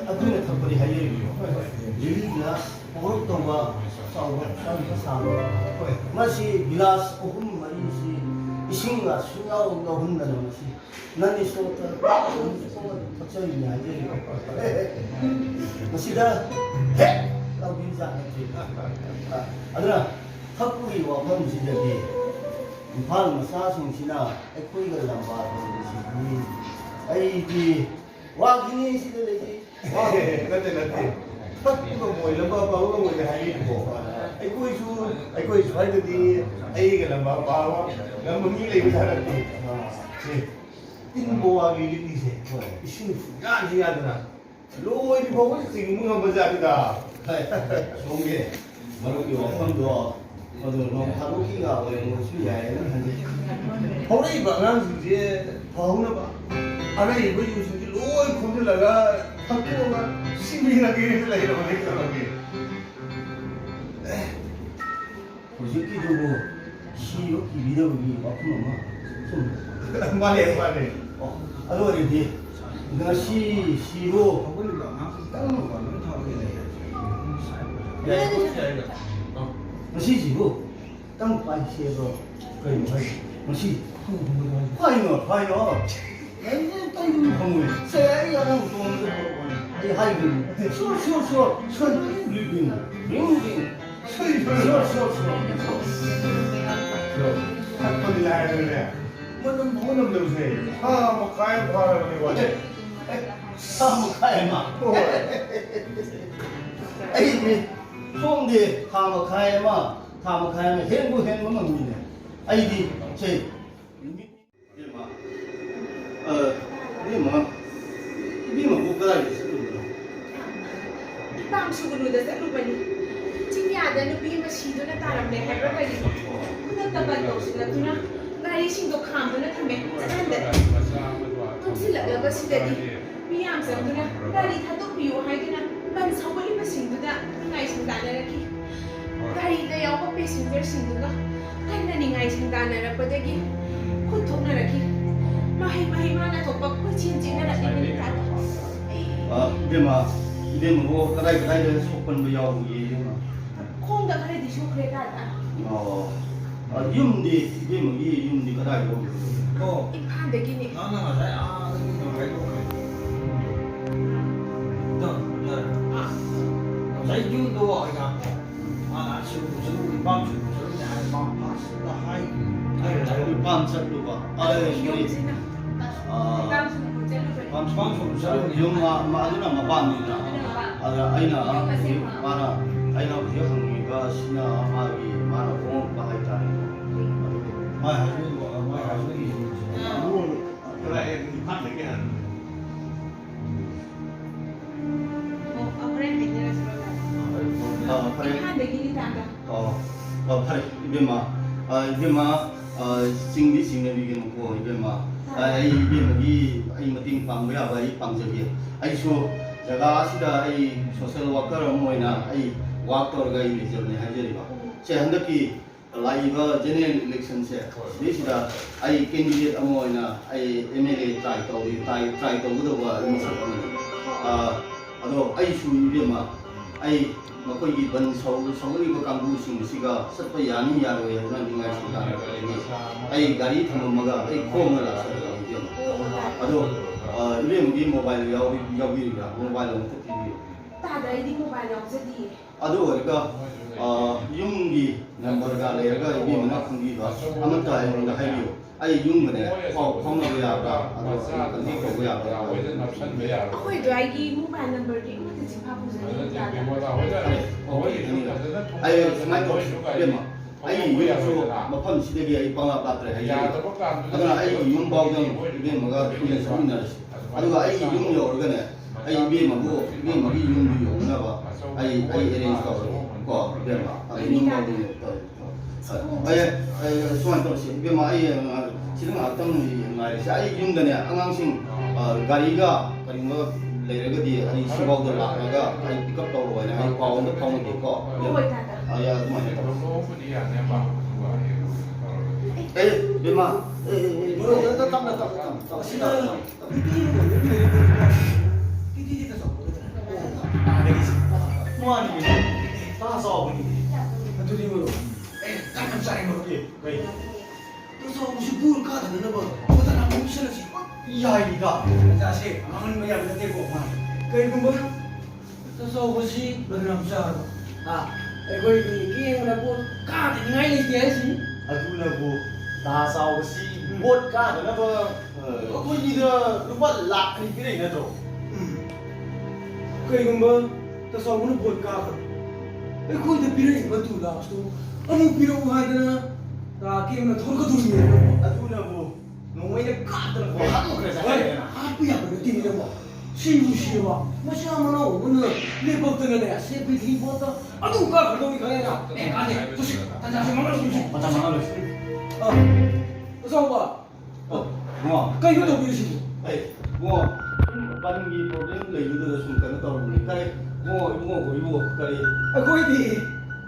ꯑꯗꯨꯅ ꯊꯛꯄꯗꯤ ꯍꯥꯏꯖꯔꯤꯕꯅꯤ꯫ ꯂꯤꯛꯂꯤ ꯒꯤꯂꯥꯁ ꯄꯧꯔꯞ ꯇꯧꯕ ꯆꯥꯎꯕ ꯈꯔ ꯁꯥꯡꯕ꯫ ꯃꯁꯤ ꯒꯤꯂꯥꯁ ꯑꯍꯨꯝ ꯃꯔꯤꯁꯤ ꯏꯁꯤꯡꯒ ꯁꯨꯡꯌꯥꯎ ꯌꯥꯎꯍꯟꯗꯅ ꯃꯁꯤ ꯅꯟ ꯏꯁꯇꯣꯞꯇ ꯑꯗꯨꯝ ꯊꯛꯆꯔꯤꯅꯤ ꯍꯥꯏꯖꯔꯤꯕ꯫ ꯃꯁꯤꯗ ꯍꯦꯛ ꯂꯥꯎꯕꯤꯕ ꯖꯥꯠ ꯅꯠꯇꯦ꯫ ꯑꯗꯨꯅ ꯊꯛꯄꯒꯤ ꯋꯥꯐꯝꯁꯤꯗꯗꯤ ꯏꯝꯐꯥꯜ ꯃꯆꯥꯁꯤꯡꯁꯤꯅ ꯑꯩꯈꯣꯏꯒ ꯂꯝꯕꯥ ꯇꯧꯕꯁꯤꯗꯤ ꯑꯩꯗꯤ ꯋꯥꯈꯤꯅꯤ ꯁꯤꯗ ꯂꯩꯖꯩ꯫ ꯅꯠꯇꯦ, ꯅꯠꯇꯦ꯫ ꯊꯛꯄꯒ ꯃꯣꯏ ꯂꯝꯕꯥ ꯄꯥꯕꯒ ꯃꯣꯏꯗ ꯍꯥꯏꯔꯤꯕꯀꯣ꯫ ꯑꯩꯈꯣꯏꯁꯨ, ꯑꯩꯈꯣꯏ ꯁ꯭ꯋꯥꯏꯗꯗꯤ ꯑꯩꯒ ꯂꯝꯕꯥ ꯄꯥꯕ ꯉꯝꯕ ꯃꯤ ꯂꯩꯕ ꯖꯥꯠ ꯅꯠꯇꯦ꯫ ꯁꯤ ꯇꯤꯟ ꯄꯣꯋꯥꯒꯤ ꯂꯤꯛꯂꯤꯁꯦ ꯍꯣꯏ꯫ ꯏꯁꯤꯡ ꯁꯨꯡꯌꯥꯟ ꯍꯦꯛ ꯌꯥꯗꯅ ꯂꯣꯏꯗ꯭ꯔꯤ ꯐꯥꯎꯕ ꯆꯤꯡꯕ ꯉꯝꯕ ꯖꯥꯠꯅꯤꯗ꯫ ꯍꯣꯏ꯫ ꯁꯣꯝꯒꯤ ꯃꯔꯨꯞꯀꯤ ꯋꯥꯐꯝꯗꯣ ꯑꯗꯨ ꯅꯣꯡ ꯐꯥꯗꯣꯛꯀꯤ ꯉꯥ ꯑꯣꯏꯔꯝꯕꯁꯨ ꯌꯥꯏꯌꯦꯅ ꯈꯟꯖꯩ꯫ ꯍꯧꯔꯛꯏꯕ ꯑꯉꯥꯡꯁꯤꯡꯁꯦ ꯐꯍꯧꯅꯕ ꯑꯔꯩꯕ ꯌꯨꯁꯤꯡꯁꯦ ꯂꯣꯏ ꯈꯣꯝꯖꯤꯜꯂꯒ ꯊꯛꯇꯣꯛꯑꯒ ꯁꯤꯕꯤꯔꯒꯦꯅ ꯂꯩꯔꯕꯅꯦ ꯇꯧꯔꯒꯦ꯫ ꯍꯧꯖꯤꯛꯀꯤꯗꯨꯕꯨ ꯁꯤꯕ ꯀꯤꯕꯤꯗꯕꯒꯤ ꯋꯥꯐꯝ ꯑꯃ ꯁꯨꯝ ꯃꯥꯅꯦ, ꯃꯥꯅꯦ꯫ ꯑꯣ, ꯑꯗꯨ ꯑꯣꯏꯔꯗꯤ ꯉꯁꯤ ꯁꯤꯔꯣ꯫ ꯍꯧꯒꯠꯂꯤꯕ ꯑꯉꯥꯡꯁꯤ ꯈꯤꯇꯪ ꯃꯄꯥꯟ ꯂꯣꯏ ꯊꯥꯕꯒꯤ ꯂꯩ ꯍꯥꯏꯁꯦ꯫ ꯌꯥꯏ, ꯌꯥꯏ, ꯌꯥꯏ꯫ ꯑ꯫ ꯉꯁꯤꯁꯤꯕꯨ ꯈꯤꯇꯪ ꯄꯥꯏꯁꯦꯕ꯭ꯔꯣ? ꯀꯩꯅꯣ ꯍꯥꯏꯁꯦ? ꯉꯁꯤ ꯍꯥꯏꯅꯣ, ꯍꯥꯏꯅꯣ꯫ ꯑꯩ ꯀꯩꯅꯣ ꯈꯪꯉꯣꯏ꯫ ꯁꯦ, ꯑꯩ ꯑꯉꯥꯡ ꯇꯣꯡꯕꯗ ꯑꯩ ꯍꯥꯏꯈꯤꯕꯅꯤ꯫ Sure, sure, sure. Sure, bring, bring, bring, bring. Sure, sure, sure. ꯊꯛꯄꯗꯤ ꯂꯥꯏꯔꯗꯅꯅꯦ, ꯃꯅꯝ ꯐꯥꯎ ꯅꯝꯗꯕꯁꯦ ꯊꯥ ꯃꯈꯥꯏ ꯑꯃ ꯐꯥꯔꯕꯅꯦ, ꯋꯥꯅꯦ꯫ ꯊꯥ ꯃꯈꯥꯏ ꯑꯃ? ꯍꯣꯏ꯫ ꯑꯩꯗꯤ ꯁꯣꯝꯗꯤ ꯊꯥ ꯃꯈꯥꯏ ꯑꯃ, ꯊꯥ ꯃꯈꯥꯏ ꯑꯃ ꯍꯦꯟꯕꯨ ꯍꯦꯟꯕ ꯉꯝꯃꯤꯅꯦ꯫ ꯑꯩꯗꯤ ꯁꯦ ꯏꯕꯦꯝꯃ, ꯑ, ꯏꯕꯦꯝꯃ, ꯏꯕꯦꯝꯃꯕꯨ ꯀꯗꯥꯏꯗ ꯆꯠꯂꯨꯕꯅꯣ? ꯏꯄꯥꯝ ꯁꯨꯒꯅꯨꯗ ꯆꯠꯂꯨꯕꯅꯤ꯫ ꯆꯤꯡꯌꯥꯗ ꯅꯨꯄꯤ ꯑꯃ ꯁꯤꯗꯨꯅ ꯇꯥꯔꯝꯂꯦ ꯍꯥꯏꯕ꯭ꯔꯥ ꯀꯔꯤꯅꯣ? ꯈꯨꯗꯛꯇ ꯕꯟ ꯇꯧꯁꯤꯜꯂꯛꯇꯨꯅ ꯒꯥꯔꯤꯁꯤꯡꯗꯣ ꯈꯥꯝꯗꯨꯅ ꯊꯝꯃꯦ꯫ ꯆꯠꯍꯟꯗꯦ꯫ ꯇꯨꯝꯁꯤꯜꯂꯛꯂꯕ ꯁꯤꯗꯗꯤ ꯃꯤ ꯌꯥꯝ ꯆꯪꯗꯨꯅ ꯒꯥꯔꯤ ꯊꯥꯗꯣꯛꯄꯤꯌꯨ ꯍꯥꯏꯗꯨꯅ ꯕꯟ ꯁꯧꯒꯠꯂꯤꯕꯁꯤꯡꯗꯨꯗ ꯅꯤꯡꯉꯥꯏ ꯁꯪꯗꯥꯅꯔꯛꯈꯤ꯫ ꯒꯥꯔꯤꯗ ꯌꯥꯎꯕ ꯄꯦꯁꯦꯟꯖꯔꯁꯤꯡꯗꯨꯒ ꯀꯟꯅ ꯅꯤꯡꯉꯥꯏ ꯁꯪꯗꯥꯅꯔꯛꯄꯗꯒꯤ ꯈꯨꯠ ꯊꯣꯛꯅꯔꯛꯈꯤ꯫ ꯃꯍꯩ ꯃꯍꯩ ꯃꯥꯅ ꯊꯣꯛꯄ ꯀꯣꯏꯆꯦꯟ ꯆꯦꯟꯅꯔꯛꯂꯤꯕꯅꯤ ꯇꯥꯗ꯫ ꯑꯩ ꯑ, ꯏꯕꯦꯝꯃ, ꯏꯕꯦꯝꯃꯕꯨ ꯀꯗꯥꯏ ꯀꯗꯥꯏꯗ ꯁꯣꯛꯄꯟꯕ ꯌꯥꯎꯕꯒꯦ, ꯏꯕꯦꯝꯃ? ꯈꯣꯡꯗ ꯈꯔꯗꯤ ꯁꯣꯛꯈ꯭ꯔꯦ ꯇꯥꯗ꯫ ꯑꯣ꯫ ꯑ, ꯌꯨꯝꯗꯤ, ꯏꯕꯦꯝꯃꯒꯤ ꯌꯨꯝꯗꯤ ꯀꯗꯥꯏꯗ ꯑꯣꯏꯒꯦ? ꯑꯣ꯫ ꯏꯝꯐꯥꯜꯗꯒꯤꯅꯤ꯫ ꯅꯪꯅ ꯉꯁꯥꯏ ꯑꯥꯗꯒꯤ ꯀꯩꯅꯣ ꯍꯥꯏꯗꯣꯛꯈ꯭ꯔꯦ꯫ ꯑꯗꯣ, ꯌꯥꯔꯦ꯫ ꯑꯥ꯫ ꯉꯁꯥꯏ ꯌꯨꯝꯗꯣ ꯑꯩꯅ ꯃꯥꯅ ꯑꯁꯨꯝ ꯁꯨꯝ ꯏꯄꯥꯝ ꯁꯨꯝ ꯁꯨꯝ ꯍꯥꯏ, ꯃꯥ ꯐꯥꯁꯇ ꯍꯥꯏ꯫ ꯏꯄꯥꯝ ꯆꯠꯂꯨꯕ꯫ ꯑ, ꯌꯨꯝꯁꯤꯅ ꯑꯥ꯫ ꯏꯄꯥꯝ ꯁꯨꯝ ꯆꯠꯂꯨꯕꯅꯤ꯫ ꯏꯄꯥꯝ ꯁꯨꯝ ꯆꯠꯂꯨꯕ꯫ ꯌꯨꯝ ꯃꯥ-, ꯃꯥ-, ꯑꯗꯨꯅ ꯃꯄꯥꯝꯅꯤꯗꯅ꯫ ꯑꯗꯨꯅ ꯃꯄꯥꯝ꯫ ꯑꯗ ꯑꯩꯅ ꯌꯨꯝ ꯑꯁꯦꯡꯕ꯫ ꯍꯧꯖꯤꯛ ꯃꯥꯅ, ꯑꯩꯅ ꯍꯧꯖꯤꯛ ꯍꯪꯉꯤꯕ ꯁꯤꯅ ꯃꯥꯒꯤ, ꯃꯥꯅ ꯍꯣꯡꯉꯛꯄ ꯍꯥꯏꯇꯥꯔꯦꯀꯣ꯫ ꯎꯝ꯫ ꯑꯗꯨ ꯃꯥꯏ ꯍꯥꯏꯖꯔꯤꯕ, ꯃꯥꯏ ꯍꯥꯏꯖꯔꯤꯕ꯫ ꯑꯥ꯫ ꯏꯝꯐꯥꯜꯗꯒꯤ ꯍꯥꯟꯅ꯫ ꯑꯣ, ꯍꯣꯔꯦꯟ ꯍꯥꯏꯅꯔꯁꯤꯔꯣ? ꯑ, ꯐꯔꯦ꯫ ꯏꯝꯐꯥꯜꯗꯒꯤꯅꯤ ꯇꯥꯗ꯫ ꯑꯣ, ꯑꯣ, ꯐꯔꯦ, ꯏꯕꯦꯝꯃ꯫ ꯑ, ꯏꯕꯦꯝꯃ, ꯑ, ꯆꯤꯡꯗꯤ ꯆꯤꯡꯅꯕꯤꯒꯅꯨꯀꯣ, ꯏꯕꯦꯝꯃ꯫ ꯑ, ꯑꯩ ꯏꯕꯦꯝꯃꯒꯤ ꯑꯩ ꯃꯇꯦꯡ ꯄꯥꯡꯕ ꯌꯥꯕ ꯑꯩ ꯄꯥꯡꯖꯒꯦ꯫ ꯑꯩꯁꯨ ꯖꯒꯥ ꯑꯁꯤꯗ ꯑꯩ social worker ꯑꯃ ꯑꯣꯏꯅ ꯑꯩ work ꯇꯧꯔꯒ ꯑꯩ ꯂꯩꯖꯕꯅꯦ ꯍꯥꯏꯖꯔꯤꯕ꯫ ꯁꯦ, ꯍꯟꯗꯛꯀꯤ ꯂꯥꯛꯏꯕ general election ꯁꯦ, ꯁꯤꯗꯩꯁꯤꯗ ꯑꯩ candidate ꯑꯃ ꯑꯣꯏꯅ ꯑꯩ M L A try ꯇꯧꯔꯤ, try, try ꯇꯧꯒꯗꯧꯕ ꯑꯩ ꯃꯁꯛ ꯑꯃꯅꯤ꯫ ꯑ, ꯑꯗꯣ ꯑꯩꯁꯨ ꯏꯕꯦꯝꯃ, ꯑꯩ ꯃꯈꯣꯏꯒꯤ ꯕꯟ ꯁꯧ-, ꯁꯧꯒꯠꯂꯤꯕ ꯀꯥꯡꯕꯨꯁꯤꯡ ꯑꯁꯤꯒ ꯆꯠꯄ ꯌꯥꯅꯤ ꯌꯥꯔꯣꯏ ꯍꯥꯏꯕꯅ ꯅꯤꯡꯉꯥꯏ ꯁꯪꯗꯥꯔꯒ ꯑꯩ, ꯑꯩ ꯒꯥꯔꯤ ꯊꯝꯃꯝꯃꯒ ꯑꯩ ꯈꯣꯡꯅ ꯂꯥꯛꯆꯕꯅꯤ ꯏꯕꯦꯝꯃ꯫ ꯑꯗꯣ, ꯑ, ꯏꯕꯦꯝꯃꯒꯤ mobile ꯌꯥꯎꯕꯤ-, ꯌꯥꯎꯕꯤꯔꯤꯕ꯭ꯔꯥ? Mobile ꯑꯃꯇ ꯄꯤꯕꯤꯌꯨ꯫ ꯇꯥꯗ, ꯑꯩꯗꯤ mobile ꯌꯥꯎꯖꯗꯤꯌꯦ꯫ ꯑꯗꯨ ꯑꯣꯏꯔꯒ, ꯑ, ꯌꯨꯝꯒꯤ number ꯒ ꯂꯩꯔꯒ ꯏꯕꯦꯝꯃꯅ ꯈꯪꯕꯤꯕ ꯑꯃꯠꯇ ꯑꯩꯉꯣꯟꯗ ꯍꯥꯏꯕꯤꯌꯨ꯫ ꯑꯩ ꯌꯨꯝꯒꯅꯦ ꯄꯥꯎ ꯐꯥꯎꯅꯕ ꯌꯥꯕ꯭ꯔꯥ? ꯑꯗꯣ ꯑꯩ contact ꯇꯧꯕ ꯌꯥꯕ꯭ꯔꯥ? ꯑꯩꯈꯣꯏ ꯑꯗꯨꯋꯥꯏꯒꯤ mobile number ꯗꯤ ꯑꯃꯠꯇ ꯆꯤꯟꯐꯥ ꯄꯨꯖꯗꯦ ꯇꯥꯗ꯫ ꯐꯔꯦ, okay, ꯑꯗꯨꯗꯤ ꯑꯩ ꯁꯨꯃꯥꯏꯅ ꯇꯧꯔꯁꯤ, ꯏꯕꯦꯝꯃ꯫ ꯑꯩꯒꯤ ꯌꯨꯝꯁꯨ ꯃꯐꯝꯁꯤꯗꯒꯤ ꯑꯩ ꯄꯪꯂꯥꯞ ꯂꯥꯞꯇ꯭ꯔꯦ ꯍꯥꯏꯖꯔꯤ꯫ ꯑꯗꯨꯅ ꯑꯩꯒꯤ ꯌꯨꯝ ꯐꯥꯎꯗꯪ ꯏꯕꯦꯝꯃꯒ ꯄꯨꯟꯅ ꯆꯠꯃꯤꯟꯅꯔꯁꯤ꯫ ꯑꯗꯨꯒ ꯑꯩꯒꯤ ꯌꯨꯝ ꯌꯧꯔꯒꯅꯦ, ꯑꯩ ꯏꯕꯦꯝꯃꯕꯨ, ꯏꯕꯦꯝꯃꯒꯤ ꯌꯨꯝꯗꯨ ꯌꯧꯅꯅꯕ ꯑꯩ, ꯑꯩ arrange ꯇꯧꯔꯒꯦ ꯀꯣ, ꯏꯕꯦꯝꯃ꯫ ꯑꯗꯨ ꯌꯨꯝ ꯐꯥꯎꯗꯪ ꯇꯧꯔꯒꯦ꯫ ꯑꯩ, ꯑꯩ, ꯁꯨꯃꯥꯏꯅ ꯇꯧꯔꯁꯤ, ꯏꯕꯦꯝꯃ, ꯑꯩ, ꯑ, ꯁꯤꯗ ꯉꯥꯏꯍꯥꯛꯇꯪ ꯉꯥꯏꯔꯁꯤ꯫ ꯑꯩ ꯌꯨꯝꯗꯅꯦ ꯑꯉꯥꯡꯁꯤꯡ, ꯑ, ꯒꯥꯔꯤꯒ ꯀꯔꯤꯒꯨꯝꯕ ꯂꯩꯔꯒꯗꯤ ꯑꯩ ꯁꯤꯐꯥꯎꯗ ꯂꯥꯛꯂꯒ ꯑꯩ pick up ꯇꯧꯔꯣ ꯍꯥꯏꯅ ꯑꯩ ꯄꯥꯎ ꯑꯝꯇ ꯐꯥꯎꯅꯒꯦꯀꯣ꯫ ꯍꯣꯏ, ꯇꯥꯗ꯫ ꯑ, ꯌꯥ, ꯑꯗꯨꯃꯥꯏꯅ ꯇꯧꯔꯣ꯫ ꯑꯦ, ꯏꯕꯦꯝꯃ, ꯑꯦ, ꯑꯦ, ꯑꯦ, ꯇꯞꯅ, ꯇꯞꯅ, ꯇꯞꯅ, ꯇꯞꯅ, ꯁꯤꯗ꯫ ꯃꯥꯅꯤ, ꯇꯥ ꯆꯥꯎꯕꯅꯤ꯫ ꯑꯗꯨꯗꯤ ꯃꯔꯨꯞ, ꯑꯦ, ꯇꯥ ꯌꯥꯝ ꯆꯥꯏ ꯃꯔꯨꯞ꯫ ꯀꯩ? ꯇꯥ ꯆꯥꯎꯕꯁꯤ ꯕꯣꯜ ꯀꯥꯗꯅꯅꯕ ꯃꯇꯝ ꯑꯃ ꯄꯤꯁꯜꯂꯁꯤ꯫ ꯌꯥꯏꯅꯤꯗ꯫ ꯇꯥ ꯆꯥꯁꯦ, ꯃꯥꯡꯍꯟꯕ ꯌꯥꯕ ꯅꯠꯇꯦꯀꯣ꯫ ꯀꯩꯒꯨꯝꯕ ꯇꯥ ꯆꯥꯎꯕꯁꯤ ꯕꯗꯅꯥꯝ ꯆꯥꯔꯕ, ꯍꯥ? ꯑꯩꯈꯣꯏꯒꯤ ꯀꯦꯡꯕꯅ ꯕꯣꯜ ꯀꯥꯗꯅꯤꯡꯉꯥꯏ ꯂꯩꯇꯦ ꯍꯥꯏꯁꯤꯅꯤ꯫ ꯑꯗꯨꯅꯕꯨ ꯇꯥ ꯆꯥꯎꯕꯁꯤ ꯕꯣꯜ ꯀꯥꯗꯅꯕ ꯑꯩꯈꯣꯏꯒꯤꯗ ꯂꯨꯄꯥ ꯂꯥꯛ ꯑꯅꯤ ꯄꯤꯔꯛꯏ ꯅꯠꯇ꯭ꯔꯣ? ꯎꯝ꯫ ꯀꯩꯒꯨꯝꯕ ꯇꯥ ꯆꯥꯎꯕꯅ ꯕꯣꯜ ꯀꯥꯈ꯭ꯔꯕ, ꯑꯩꯈꯣꯏꯗ ꯄꯤꯔꯛꯏꯕ two lakhs ꯇꯨ ꯑꯃꯨꯛ ꯄꯤꯔꯛꯎ ꯍꯥꯏꯗꯅ ꯇꯥ ꯀꯦꯡꯅ ꯊꯣꯛꯂꯛꯀꯗꯣꯔꯤꯕꯅꯦꯕ꯫ ꯑꯗꯨꯅꯕꯨ ꯅꯣꯡꯃꯩꯅ ꯀꯥꯞꯇꯅ ꯍꯣꯏ, ꯍꯥꯠꯇꯣꯛꯈ꯭ꯔꯦ ꯍꯣꯏ, ꯍꯥꯏꯔꯦꯅ꯫ ꯍꯥꯠꯄ ꯌꯥꯕ ꯅꯠꯇꯦꯅꯦ ꯅꯪꯕꯣ꯫ ꯁꯤꯕꯨ ꯁꯤꯔꯕ? ꯃꯆꯥ ꯃꯅꯥꯎ ꯑꯃꯅ ꯂꯦꯞꯄꯛꯇꯅꯅꯦ, ꯁꯦ ꯄꯤꯛꯅꯤꯛ ꯕꯣꯠꯇ ꯑꯗꯨꯝ ꯀꯥꯞꯈ꯭ꯔꯗꯧꯅꯤ ꯈꯪꯉꯦꯅ꯫ ꯑꯦ, ꯀꯥꯟꯅꯩ꯫ ꯆꯠꯁꯤ, ꯇꯥꯟꯖꯥꯁꯦ ꯃꯥꯡꯍꯜꯂꯣꯏꯁꯤ꯫ ꯃꯇꯝ ꯃꯥꯡꯍꯜꯂꯣꯏꯁꯤ꯫ ꯑꯥ, ꯑꯆꯧꯕ꯫ ꯑꯣ, ꯏꯕꯨꯡꯉꯣ꯫ ꯀꯩꯅꯣ ꯇꯧꯕꯤꯔꯤꯁꯤꯕꯨ? ꯑꯩ, ꯏꯕꯨꯡꯉꯣ, ꯁꯨꯝ ꯕꯟꯒꯤ problem ꯂꯩꯕꯗꯨꯗ ꯁꯨꯝ ꯀꯩꯅꯣ ꯇꯧꯔꯝꯕꯅꯤ꯫ ꯀꯔꯤ? ꯏꯕꯨꯡꯉꯣ, ꯏꯕꯨꯡꯉꯣ, ꯏꯕꯨꯡꯉꯣ, ꯀꯔꯤ? ꯑꯩꯈꯣꯏꯗꯤ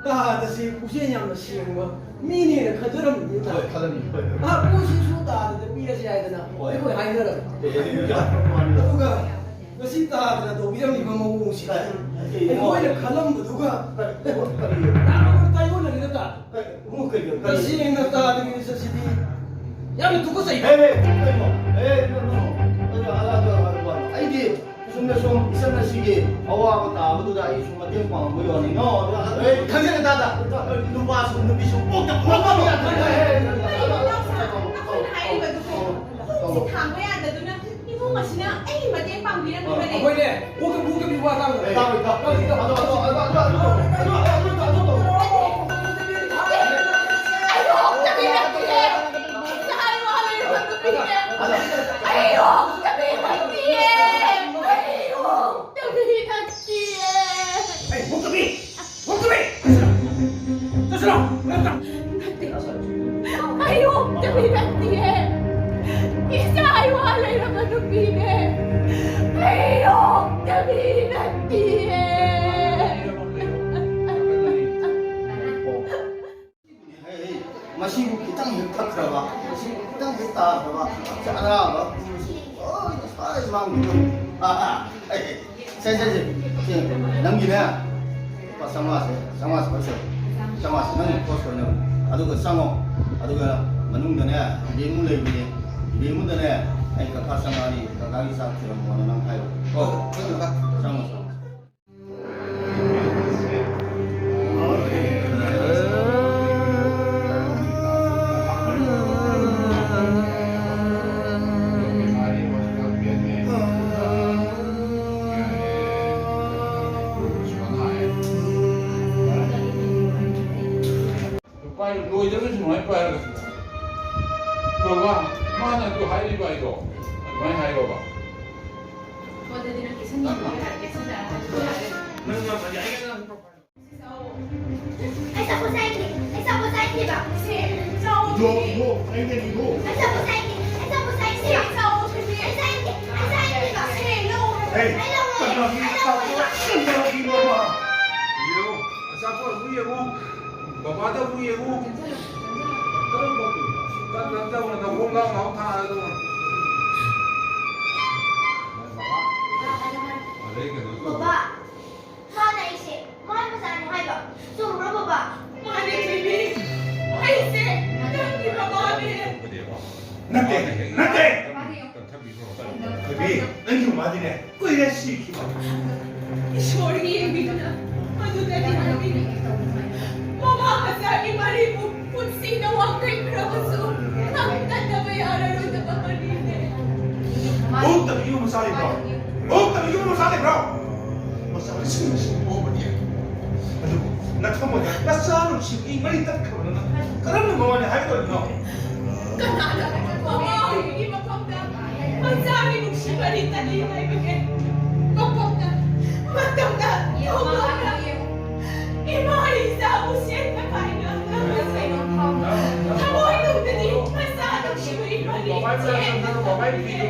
ꯇꯥꯗꯁꯤ ꯄꯨꯛꯆꯦꯜ ꯌꯥꯝꯅ ꯁꯦꯡꯕ ꯃꯤꯅꯦꯅ ꯈꯟꯖꯔꯝꯃꯤꯅꯦ꯫ ꯍꯣꯏ, ꯈꯜꯂꯝꯃꯤ, ꯍꯣꯏ, ꯍꯣꯏ꯫ ꯑꯥ, ꯄꯨꯟꯁꯤꯁꯨ ꯇꯥꯗꯗ ꯄꯤꯔꯁꯤ ꯍꯥꯏꯗꯅ ꯍꯣꯏ꯫ ꯑꯩꯈꯣꯏ ꯍꯥꯏꯅꯔꯝꯃꯤ꯫ ꯑꯦ, ꯑꯦ, ꯑꯦ, ꯃꯥꯅꯤ꯫ ꯑꯗꯨꯒ ꯉꯁꯤ ꯇꯥꯗꯅ ꯇꯧꯕꯤꯔꯝꯃꯤꯕ ꯃꯑꯣꯡꯁꯤꯗ ꯑꯦ, ꯑꯦ, ꯑꯩꯈꯣꯏꯅ ꯈꯜꯂꯝꯕꯗꯨꯒ ꯀꯔꯤ, ꯀꯔꯤ? ꯌꯥꯝꯅ ꯇꯥꯏꯑꯣꯟꯅꯔꯦꯗ ꯇꯥꯗ꯫ ꯀꯔꯤ? ꯏꯕꯨꯡꯉꯣ, ꯀꯔꯤ, ꯀꯔꯤ? ꯇꯁꯦꯡꯅ ꯇꯥꯗꯒꯤ ꯂꯤꯆꯠꯁꯤꯗꯤ ꯌꯥꯝꯅ ꯇꯨꯀꯠꯆꯩ꯫ ꯑꯦ, ꯑꯦ, ꯀꯩꯅꯣ? ꯑꯦ, no, no, no. ꯑꯩ ꯑꯂꯥ-, ꯑꯂꯥ-, ꯑꯂꯥ-, ꯑꯩꯗꯤ ꯁꯨꯝꯅ ꯁꯨꯝ ꯏꯆꯟ ꯑꯁꯤꯒꯤ ꯑꯋꯥꯕ ꯇꯥꯕꯗꯨꯗ ꯑꯩ ꯁꯨꯝ ꯃꯇꯦꯡ ꯄꯥꯡꯕꯒꯤ ꯋꯥꯅꯤ꯫ No, ꯑꯦ, ꯈꯪꯖꯔꯦ, ꯇꯥꯗ꯫ ꯅꯨꯄꯥꯁꯨ ꯅꯨꯄꯤꯁꯨ ꯄꯣꯛꯇ ꯄꯣꯛꯄ ꯉꯥꯛꯇꯅꯤ꯫ ꯀꯩꯅꯣ ꯅꯪꯅ ꯍꯥꯏꯔꯤꯕꯗꯨꯕꯨ? ꯄꯨꯡꯁꯤ ꯊꯥꯡꯕ ꯌꯥꯗꯗꯨꯅ ꯏꯃꯨꯡ ꯑꯁꯤꯅ ꯑꯩꯒꯤ ꯃꯇꯦꯡ ꯄꯥꯡꯕꯤꯔꯝꯃꯤꯕꯅꯦ꯫ ꯑꯩꯈꯣꯏꯅꯦ, ꯄꯣꯛꯇ ꯄꯣꯛꯇꯕꯤ ꯋꯥ ꯇꯥꯡꯕ꯫ ꯇꯥꯔꯣꯏ, ꯇꯥꯔꯣꯏ꯫ ꯑꯗꯣ, ꯑꯗꯣ, ꯑꯗꯣ, ꯑꯗꯣ, ꯑꯗꯣ, ꯑꯗꯣ, ꯑꯗꯣ, ꯑꯗꯣ, ꯑꯗꯣ, ꯑꯗꯣ, ꯑꯗꯣ, ꯑꯗꯣ, ꯑꯗꯣ, ꯑꯗꯣ, ꯑꯗꯣ, ꯑꯩ ꯑꯣꯛꯇꯕꯤ ꯅꯠꯇꯤꯌꯦ꯫ ꯏꯆꯥ ꯏꯋꯥ ꯂꯩꯔꯕ ꯅꯨꯄꯤꯅꯦ꯫ ꯑꯩ ꯑꯣꯛꯇꯕꯤ ꯅꯠꯇꯤꯌꯦ꯫ ꯑꯩ ꯑꯣꯛꯇꯕꯤ ꯅꯠꯇꯤꯌꯦ꯫ ꯑꯩ ꯑꯣꯛꯇꯕꯤ! ꯑꯣꯛꯇꯕꯤ! ꯆꯠꯁꯤꯔꯣ? ꯆꯠꯁꯤꯔꯣ? ꯅꯠꯇꯦ꯫ ꯑꯩ ꯑꯣꯛꯇꯕꯤ ꯅꯠꯇꯤꯌꯦ꯫ ꯏꯆꯥ ꯏꯋꯥ ꯂꯩꯔꯕ ꯅꯨꯄꯤꯅꯦ꯫ ꯑꯩ ꯑꯣꯛꯇꯕꯤ ꯅꯠꯇꯤꯌꯦ꯫ ꯍꯦ, ꯍꯦ, ꯃꯁꯤꯕꯨ ꯈꯤꯇꯪ ꯍꯦꯛ ꯊꯛꯈ꯭ꯔꯕ, ꯃꯁꯤꯕꯨ ꯈꯤꯇꯪ ꯍꯦꯛ ꯇꯥꯈ꯭ꯔꯕ, ꯁꯤ ꯑꯅꯥꯕ ꯄꯨꯝꯕꯁꯤ ꯂꯣꯏꯅ ꯁ꯭ꯋꯥꯏ ꯃꯥꯡꯈꯤꯗꯣꯏꯅꯤ꯫ ꯑꯥ, ꯑꯥ, ꯍꯦ, ꯍꯦ, ꯁꯦ, ꯁꯦ, ꯁꯦ, ꯁꯦ, ꯅꯪꯒꯤꯅꯦ, ꯂꯨꯄꯥ ꯆꯥꯝꯃꯉꯥꯁꯦ, ꯆꯥꯝꯃꯉꯥꯁꯦ ꯄꯥꯏꯁꯦ, ꯆꯥꯝꯃꯉꯥꯁꯦ ꯅꯪꯒꯤ ꯈꯣꯔꯁ ꯑꯣꯏꯅꯕꯅꯤ꯫ ꯑꯗꯨꯒ ꯆꯪꯉꯣ, ꯑꯗꯨꯒ ꯃꯅꯨꯡꯗꯅꯦ ꯏꯕꯦꯝꯃꯨ ꯂꯩꯕꯅꯦ, ꯏꯕꯦꯝꯃꯨꯗꯅꯦ ꯑꯩ ꯀꯀꯥ ꯆꯪꯉꯛꯑꯅꯤ, ꯀꯀꯥꯒꯤ ꯆꯥꯛ ꯊꯤꯔꯝꯃꯣꯅ ꯅꯪ ꯍꯥꯏꯔꯣ꯫ ꯀꯣ? ꯆꯪꯉꯣ, ꯆꯪꯉꯣ꯫ ꯂꯣꯏꯗꯕꯁꯨ ꯅꯨꯡꯉꯥꯏ ꯄꯥꯏꯔꯒ꯫ ꯕꯕꯥ, ꯃꯥ ꯅꯪ ꯑꯗꯨ ꯍꯥꯏꯔꯤꯕ ꯑꯩꯗꯣ ꯑꯗꯨꯃꯥꯏꯅ ꯍꯥꯏꯔꯣꯕ꯫ ꯑꯣ, ꯑꯗꯨꯗꯤ ꯅꯪ ꯀꯦꯁꯟꯕꯤꯔꯣ꯫ ꯀꯦꯁꯟꯕꯤꯔꯣ꯫ ꯅꯪ ꯌꯥꯝ ꯌꯥꯏꯌꯦ, ꯅꯪ꯫ ꯑꯩ ꯆꯥꯄꯣꯠ ꯆꯥꯏꯅꯦ꯫ ꯑꯩ ꯆꯥꯄꯣꯠ ꯆꯥꯏꯅꯦꯕ꯫ ꯁꯦ, ꯆꯥꯎ꯫ ꯏꯕꯣ, ꯏꯕꯣ, ꯑꯩꯅꯦ, ꯏꯕꯣ꯫ ꯑꯩ ꯆꯥꯄꯣꯠ ꯆꯥꯏꯅꯦ꯫ ꯑꯩ ꯆꯥꯄꯣꯠ ꯆꯥꯏꯅꯦꯕ꯫ ꯁꯦ, ꯆꯥꯎ꯫ ꯑꯩ ꯆꯥꯏꯅꯦ꯫ ꯑꯩ ꯆꯥꯏꯅꯦꯕ꯫ ꯁꯦ, ꯂꯧ꯫ ꯑꯩ ꯂꯧꯔꯣꯏ꯫ ꯀꯅꯥꯒꯤ ꯑꯩ ꯂꯧꯔꯣꯏꯕ꯫ ꯑꯆꯥꯄꯣꯠ? ꯀꯅꯥꯒꯤꯅꯣꯕ? ꯌꯦꯡꯉꯣ, ꯑꯆꯥꯄꯣꯠ ꯑꯃꯨꯛ ꯌꯦꯡꯉꯣ꯫ ꯕꯕꯥꯗ ꯑꯃꯨꯛ ꯌꯦꯡꯉꯨ꯫ ꯀꯔꯝꯕ ꯀꯨꯏꯅꯣ? ꯇꯞ ꯇꯞ ꯇꯧꯅ ꯅꯈꯣꯡ ꯂꯥꯎ ꯂꯥꯎ ꯊꯥꯔꯒ꯫ ꯑꯗꯩ ꯀꯩꯅꯣ ꯇꯧ꯫ ꯕꯕꯥ, ꯃꯥꯅ ꯑꯩꯁꯦ ꯃꯥꯏ ꯃꯆꯥꯅꯤ ꯍꯥꯏꯕ ꯆꯨꯝꯕ꯭ꯔꯣ ꯕꯕꯥ? ꯃꯥꯅꯦ ꯊꯣꯏꯕꯤ, ꯑꯩꯁꯦ ꯅꯪꯒꯤ ꯕꯕꯥꯅꯦ꯫ ꯅꯠꯇꯦ, ꯅꯠꯇꯦ꯫ ꯊꯣꯏꯕꯤ, ꯅꯪꯒꯤ ꯃꯃꯥꯗꯤꯅꯦ ꯀꯨꯏꯔꯦ ꯁꯤꯈꯤꯕ꯫ ꯏꯁꯣꯔꯒꯤ ꯌꯦꯡꯕꯤꯗꯨꯅ ꯃꯗꯨꯗꯗꯤ ꯍꯥꯏꯕꯤꯔꯤ꯫ ꯃꯃꯥ ꯃꯆꯥꯒꯤ ꯃꯔꯤꯕꯨ ꯄꯨꯟꯁꯤꯗ ꯋꯥꯡꯈꯠꯈ꯭ꯔꯕꯁꯨ ꯊꯥꯡꯒꯠꯅꯕ ꯌꯥꯔꯔꯣꯏꯗꯕ ꯃꯔꯤꯅꯦ꯫ ꯃꯕꯨꯛꯇ ꯃꯤꯌꯨꯝ ꯃꯆꯥ ꯂꯩꯕ꯭ꯔꯣ? ꯃꯕꯨꯛꯇ ꯃꯤꯌꯨꯝ ꯃꯆꯥ ꯂꯩꯕ꯭꯭ꯔꯣ? ꯃꯆꯥ ꯂꯤꯁꯤꯡ ꯂꯤꯁꯤꯡ ꯄꯣꯛꯑꯝꯕꯅꯤ꯫ ꯑꯗꯨꯕꯨ ꯅꯊꯃꯣꯏꯗ ꯅꯆꯥ ꯅꯨꯡꯁꯤꯕꯒꯤ ꯃꯔꯤ ꯇꯠꯈ꯭ꯔꯕ ꯅꯪꯅ ꯀꯔꯝꯅ ꯃꯃꯥꯅꯤ ꯍꯥꯏꯒꯗꯧꯔꯤꯕꯅꯣ? ꯀꯅꯥꯅ ꯃꯃꯥ ꯑꯣꯏꯕꯒꯤ ꯃꯐꯝꯗ ꯃꯆꯥꯒꯤ ꯅꯨꯡꯁꯤ ꯃꯔꯤ ꯇꯠꯂꯤ ꯍꯥꯏꯕꯒꯦ? ꯃꯐꯝꯗ, ꯃꯇꯝꯗ, ꯊꯧꯗꯣꯛꯇ ꯏꯃꯥ ꯏꯆꯥꯕꯨ ꯁꯦꯠꯅ ꯈꯥꯏꯅ ꯊꯝꯕꯁꯦ ꯊꯃꯣꯏꯅꯨꯡꯗꯗꯤ ꯃꯆꯥ ꯅꯨꯡꯁꯤꯕꯒꯤ ꯃꯔꯤ ꯆꯦꯟꯅ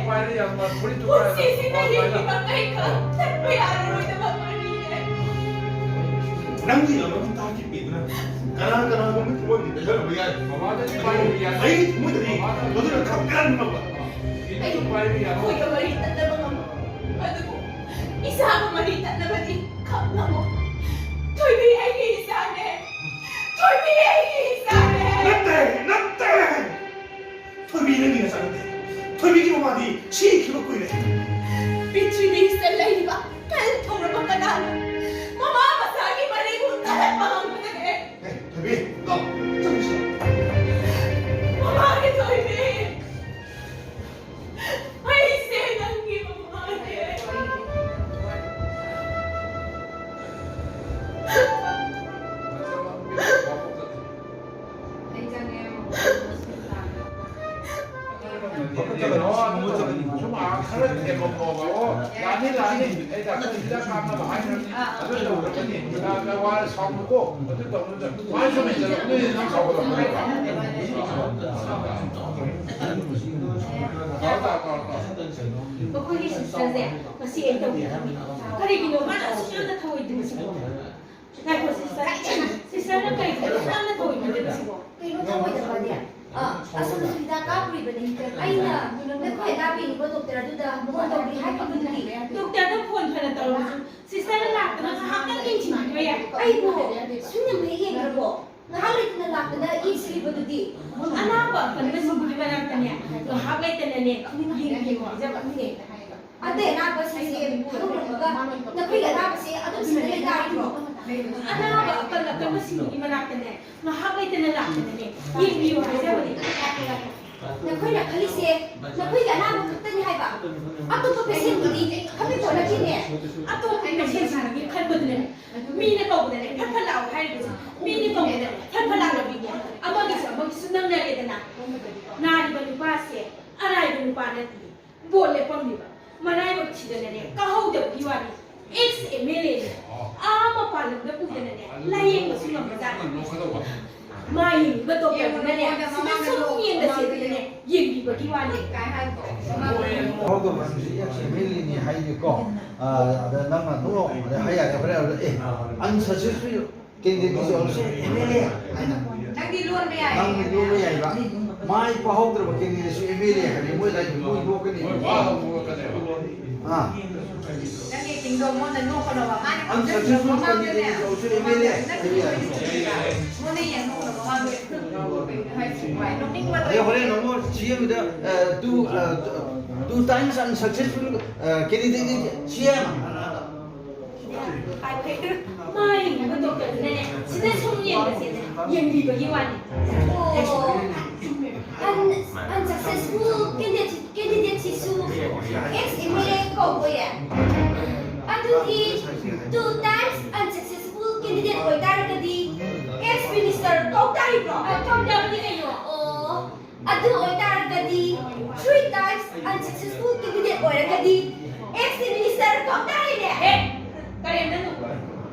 ꯄꯨꯟꯁꯤꯁꯤꯗ ꯍꯤꯡꯂꯤꯕ ꯀꯩꯀꯥ ꯊꯠꯄ ꯌꯥꯔꯔꯣꯏꯗꯕ ꯃꯔꯤꯅꯦ꯫ ꯅꯪꯒꯤ ꯑꯃꯗꯤ ꯇꯥꯈꯤꯕꯅꯤꯗꯅ ꯀꯅꯥ ꯀꯅꯥꯒꯨꯝꯕ ꯊꯃꯣꯏꯗꯤ ꯇꯩꯍꯜꯂꯝꯕ ꯌꯥꯏ꯫ ꯃꯃꯥꯗꯗꯤ ꯄꯥꯏꯕ ꯌꯥꯏ꯫ ꯑꯩꯒꯤ ꯊꯃꯣꯏꯗꯗꯤ ꯃꯗꯨꯅ ꯈꯛ ꯀꯟꯅꯕ꯫ ꯑꯩ ꯃꯈꯣꯏꯒ ꯃꯔꯤ ꯇꯠꯅꯕ ꯉꯝꯃꯣꯏ꯫ ꯑꯗꯨꯕꯨ ꯏꯆꯥꯒ ꯃꯔꯤ ꯇꯠꯅꯕꯗꯤ ꯈꯛ ꯉꯝꯃꯣꯏ꯫ ꯊꯣꯏꯕꯤ ꯑꯩꯒꯤ ꯏꯆꯥꯅꯦ꯫ ꯊꯣꯏꯕꯤ ꯑꯩꯒꯤ ꯏꯆꯥꯅꯦ꯫ ꯅꯠꯇꯦ, ꯅꯠꯇꯦ꯫ ꯊꯣꯏꯕꯤ ꯅꯪꯒꯤ ꯅꯆꯥ ꯅꯠꯇꯦ꯫ ꯊꯣꯏꯕꯤꯒꯤ ꯃꯃꯥꯗꯤ ꯁꯤꯈꯤꯕ ꯀꯨꯏꯔꯦ꯫ ꯄ꯭ꯔꯤꯊꯤꯕꯤꯁꯤꯗ ꯂꯩꯔꯤꯕ ꯀꯜ ꯊꯧꯔꯕ ꯀꯅꯥꯅ ꯃꯃꯥ ꯃꯆꯥꯒꯤ ꯃꯔꯤꯕꯨ ꯇꯠꯍꯟꯕ ꯉꯝꯒꯗꯒꯦ? ꯑꯦ, ꯊꯣꯏꯕꯤ, ꯀꯣ, ꯆꯪꯁꯤ꯫ ꯃꯃꯥꯒꯤ ꯊꯣꯏꯕꯤ! ꯑꯩꯁꯦ ꯅꯪꯒꯤ ꯃꯃꯥꯅꯦ꯫ ꯑꯩ ꯆꯪꯉꯦ꯫ ꯂꯥꯛꯅꯤ, ꯂꯥꯛꯅꯤ꯫ ꯑꯩ ꯗꯥꯛꯇꯔ ꯍꯤꯗꯥꯛ ꯀꯥꯞꯅꯕ ꯍꯥꯏꯈ꯭ꯔꯕꯅꯤ꯫ ꯑꯗꯨ ꯇꯧꯔꯛꯀꯅꯤ꯫ ꯅꯪ ꯋꯥꯔ ꯁꯥꯎꯅꯨꯀꯣ꯫ ꯑꯗꯨ ꯇꯧꯅꯨ꯫ ꯃꯥꯏ ꯁꯨꯝ ꯍꯦꯟꯖꯜꯂꯛꯀꯅꯤ, ꯅꯪ ꯁꯥꯎꯒꯠꯂꯛꯀꯅꯤ꯫ ꯇꯥꯎ, ꯇꯥꯎ, ꯇꯥꯎ, ꯇꯥꯎ꯫ ꯃꯈꯣꯏꯒꯤ ꯁꯤꯁꯇꯔꯁꯦ ꯉꯁꯤ ꯑꯩ ꯇꯧꯕꯤꯔꯝꯃꯤ꯫ ꯀꯔꯤꯒꯤꯅꯣ ꯃꯥꯅ ꯑꯁꯨꯛ ꯌꯥꯝꯅ ꯊꯧꯑꯣꯏꯗ꯭ꯔꯤꯕꯁꯤꯕꯣ? ꯉꯥꯏꯈꯣ, ꯁꯤꯁꯇꯔ꯫ ꯁꯤꯁꯇꯔꯅ ꯀꯩꯒꯤꯅꯣ ꯑꯁꯨꯛ ꯌꯥꯝꯅ ꯊꯧꯑꯣꯏꯗ꯭ꯔꯤꯕꯁꯤꯕꯣ? ꯀꯩꯅꯣ ꯊꯧꯑꯣꯏꯗꯕꯗꯤ? ꯑ, ꯑꯁꯣꯝꯗꯁꯨ ꯍꯤꯗꯥꯛ ꯀꯥꯞꯄꯨꯔꯤꯕꯅꯤ꯫ ꯑꯩꯅ ꯅꯈꯣꯏ ꯑꯅꯥꯕ ꯌꯦꯡꯉꯤꯕ ꯗꯣꯛꯇꯔ ꯑꯗꯨꯗ ꯐꯣꯟ ꯇꯧꯕꯤꯌꯨ ꯍꯥꯏꯈꯤꯕꯗꯨꯗꯤ? ꯗꯣꯛꯇꯔꯗ ꯐꯣꯟ ꯐꯅ ꯇꯧꯔꯕꯁꯨ ꯁꯤꯁꯇꯔꯅ ꯂꯥꯛꯇꯅ ꯉꯥꯏꯍꯥꯛꯇꯪ ꯌꯦꯡꯁꯤꯟꯕꯤꯕ ꯌꯥꯏ꯫ ꯑꯩꯕꯨ ꯁꯨꯝ ꯌꯦꯡꯕꯤꯔꯕꯣ? ꯉꯥꯏꯍꯥꯛ ꯂꯩꯇꯅ ꯂꯥꯛꯇꯅ ꯌꯦꯡꯁꯤꯜꯂꯤꯕꯗꯨꯗꯤ? ꯑꯅꯥꯕ ꯑꯀꯟꯕꯁꯤꯡꯗꯨꯒꯤ ꯃꯅꯥꯛꯇꯅꯦ ꯉꯥꯏꯍꯥꯛ ꯂꯩꯇꯅꯅꯦ ꯌꯦꯡꯕꯤꯌꯨ ꯍꯥꯏꯖꯕꯅꯦ꯫ ꯑꯇꯩ ꯑꯅꯥꯕꯁꯤꯡꯁꯦ ꯊꯥꯗꯣꯛꯂꯝꯃꯒ ꯅꯈꯣꯏꯒꯤ ꯑꯅꯥꯕꯁꯦ ꯑꯗꯨꯝ ꯁꯤꯟꯅ ꯂꯩ ꯇꯥꯔꯤꯕ꯭ꯔꯣ? ꯑꯅꯥꯕ ꯑꯀꯟ ꯑꯀꯟꯕꯁꯤꯡꯗꯨꯒꯤ ꯃꯅꯥꯛꯇꯅꯦ ꯉꯥꯏꯍꯥꯛ ꯂꯩꯇꯅ ꯂꯥꯛꯇꯅꯅꯦ ꯌꯦꯡꯕꯤꯌꯨ ꯍꯥꯏꯖꯕꯅꯦ꯫ ꯅꯈꯣꯏꯅ ꯈꯜꯂꯤꯁꯦ ꯅꯈꯣꯏꯒꯤ ꯑꯅꯥꯕ ꯈꯛꯇꯅꯤ ꯍꯥꯏꯕ? ꯑꯇꯣꯞꯄ ꯄꯦꯁꯦꯟꯒꯤꯗꯤ ꯈꯟꯕꯤꯄꯣꯠ ꯅꯠꯇꯦꯅꯦ꯫ ꯑꯇꯣꯞꯄ ꯄꯦꯁꯦꯟꯁꯤꯡꯒꯤ ꯈꯟꯕꯗꯨꯅꯅꯦ ꯃꯤꯅ ꯀꯧꯕꯗꯅꯦ ꯐꯠ ꯐꯠ ꯂꯥꯛꯑꯣ ꯍꯥꯏꯔꯤꯕꯁꯦ꯫ ꯃꯤꯅ ꯀꯧꯕꯗꯅꯦ ꯐꯠ ꯐꯠ ꯂꯥꯛꯂꯕꯤꯅꯦ꯫ ꯑꯃꯒꯤꯁꯨ ꯑꯃꯒꯤꯁꯨ ꯅꯪꯅꯔꯦꯗꯅ꯫ ꯅꯥꯔꯤꯕ ꯅꯨꯄꯥꯁꯦ ꯑꯔꯥꯏꯕ ꯅꯨꯄꯥ ꯅꯠꯇꯦ꯫ ꯕꯣꯠ ꯂꯦꯞꯄꯝꯂꯤꯕ ꯃꯔꯥꯏꯕꯛ ꯊꯤꯗꯅꯅꯦ ꯀꯥꯍꯧꯗꯕꯒꯤ ꯋꯥꯅꯤ꯫ ꯑꯦꯛꯁ ꯑꯦꯝ ꯑꯦꯜ ꯑꯦꯅꯦ꯫ ꯑꯥ ꯃꯄꯥꯟ ꯂꯝꯗ ꯄꯨꯗꯅꯅꯦ ꯂꯥꯌꯦꯡꯕꯁꯨ ꯉꯝꯕꯖꯥꯠꯅꯤ꯫ ꯃꯥ ꯌꯦꯡꯉꯤꯕ ꯗꯣꯛꯇꯔꯗꯨꯅꯅꯦ ꯁꯤꯗ ꯁꯨꯝ ꯌꯦꯡꯗꯁꯦꯗꯅꯅꯦ ꯌꯦꯡꯕꯤꯕꯒꯤ ꯋꯥꯅꯤ꯫ ꯀꯥꯏ ꯍꯥꯏꯕꯗꯣ? ꯐꯥꯎꯗꯕ ꯍꯥꯏꯕꯁꯤ ꯑꯦꯛꯁ ꯑꯦꯝ ꯑꯦꯜ ꯑꯦꯅꯤ ꯍꯥꯏꯔꯤꯀꯣ꯫ ꯑ, ꯑꯗ ꯅꯪꯅ ꯑꯗꯨꯝ ꯑꯗ ꯍꯥꯏ ꯌꯥꯔꯦ, ꯍꯣꯔꯦꯟ ꯑꯗ, ꯑꯦ, unsuccessful candidate is also M L A ꯍꯥꯏꯅ꯫ ꯅꯪꯗꯤ ꯂꯣꯟꯕ ꯌꯥꯏ꯫ ꯅꯪꯗꯤ ꯂꯣꯟꯕ ꯌꯥꯏꯕ꯫ ꯃꯥꯏ ꯄꯥꯍꯧꯗ꯭ꯔꯕ candidate ꯁꯨ M L A ꯍꯥꯏꯅ ꯃꯣꯏ ꯂꯥꯏꯔꯤꯛ ꯃꯣꯏ ꯅꯣꯛꯀꯅꯤ꯫ ꯑꯥ꯫ ꯅꯪꯒꯤ ꯀꯤꯡꯗꯣꯝ ꯃꯣꯟꯗ ꯅꯣꯛꯀꯅꯣꯕ꯫ ꯃꯥꯅ unsuccessful ꯉꯥꯡꯖꯁꯅꯨ, candidate ꯃꯃꯥꯡꯗꯅꯦ꯫ ꯁꯨ M L A ꯍꯥꯏꯕ ꯌꯥꯏ꯫ ꯃꯣꯟꯗ ꯌꯦꯡ ꯅꯣꯛꯀꯅꯣ, ꯃꯃꯥꯡꯗ ꯍꯥꯏꯁꯤ ꯋꯥꯏ꯫ ꯅꯣꯛꯅꯤꯡꯕ ꯑꯗꯩ ꯍꯣꯔꯦꯟ ꯑꯃꯨꯛ ꯁꯤ ꯑꯦꯝꯗ, ꯑ, two, ꯑ, two times unsuccessful, ꯑ, candidate ꯁꯤ ꯑꯦꯝ꯫ ꯃꯥ ꯌꯦꯡꯉꯤꯕ ꯗꯣꯛꯇꯔꯗꯨꯅꯅꯦ ꯁꯤꯗ ꯁꯨꯝ ꯌꯦꯡꯕꯁꯦꯅꯦ ꯌꯦꯡꯕꯤꯕꯒꯤ ꯋꯥꯅꯤ꯫ ꯑꯣ, un-, unsuccessful candidate, candidate ꯁꯤꯁꯨ ex M L A ꯀꯧꯕ ꯌꯥꯏ꯫ ꯑꯗꯨꯗꯤ two times unsuccessful candidate ꯑꯣꯏꯇꯥꯔꯒꯗꯤ ex minister ꯀꯧ ꯇꯥꯔꯤꯕ꯭ꯔꯣ? ꯑ, ꯀꯧꯗꯕꯅꯤ ꯀꯩꯅꯣ꯫ ꯑꯣ, ꯑꯗꯨ ꯑꯣꯏꯇꯥꯔꯒꯗꯤ three times unsuccessful candidate ꯑꯣꯏꯔꯒꯗꯤ ex minister ꯀꯧ ꯇꯥꯔꯦꯅꯦ꯫ ꯍꯦ, ꯀꯔꯦꯝꯅꯅꯨ꯫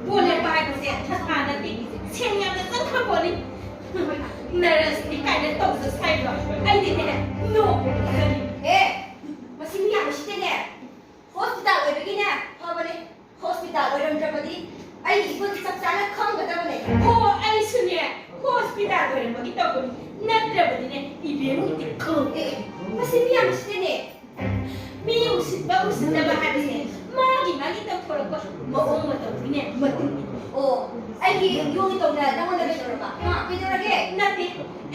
ꯕꯣꯜ ꯂꯦꯞꯄ ꯍꯥꯏꯕꯁꯦ ꯊꯥꯊꯥ ꯅꯠꯇꯦ, ꯁꯦꯟ ꯌꯥꯝꯅ ꯆꯪꯈ꯭ꯔ ꯄꯣꯠꯅꯤ꯫ ꯅꯔꯁꯅꯤ ꯀꯥꯏꯅ ꯇꯧꯖ ꯁꯥꯏꯕ ꯑꯩꯗꯤꯅꯦ ꯅꯣꯛꯄ ꯈꯛꯇꯅꯤ꯫ ꯑꯦ, ꯃꯁꯤ ꯃꯤ ꯌꯥꯝꯕꯁꯤꯗꯅꯦ ꯍꯣꯁꯄꯤꯇꯥꯜ ꯑꯣꯏꯕꯒꯤꯅꯦ ꯐꯕꯅꯦ꯫ ꯍꯣꯁꯄꯤꯇꯥꯜ ꯑꯣꯏꯔꯝꯗ꯭ꯔꯕꯗꯤ ꯑꯩꯒꯤ ꯏꯒꯨꯟ ꯆꯞ ꯆꯥꯅ ꯈꯪꯒꯗꯕꯅꯦ꯫ ꯍꯣ, ꯑꯩꯁꯨꯅꯦ ꯍꯣꯁꯄꯤꯇꯥꯜ ꯑꯣꯏꯔꯝꯕꯒꯤ ꯇꯧꯕꯅꯤ, ꯅꯠꯇ꯭ꯔꯕꯗꯤꯅꯦ ꯏꯕꯦꯝꯃ ꯏꯇꯤꯛ ꯈꯪ-, ꯑꯦ, ꯃꯁꯤ ꯃꯤ ꯌꯥꯝꯕꯁꯤꯗꯅꯦ꯫ ꯃꯤ ꯎꯁꯤꯠꯄ ꯎꯁꯤꯠꯇꯕ ꯍꯥꯏꯕꯁꯦ ꯃꯥꯒꯤ ꯃꯥꯒꯤ ꯇꯧꯊꯣꯔꯛꯄ ꯃꯑꯣꯡ ꯃꯇꯧꯗꯨꯅꯦ ꯃꯇꯨꯡ ꯏꯜꯂꯤ꯫ ꯑꯣ, ꯑꯩꯒꯤ ꯌꯣꯡꯒꯤ ꯇꯧꯅ ꯅꯪꯉꯣꯟꯗ ꯀꯩꯗꯧꯔꯕ? ꯍꯥ? ꯀꯩꯗꯧꯔꯒꯦ? ꯅꯠꯇꯦ,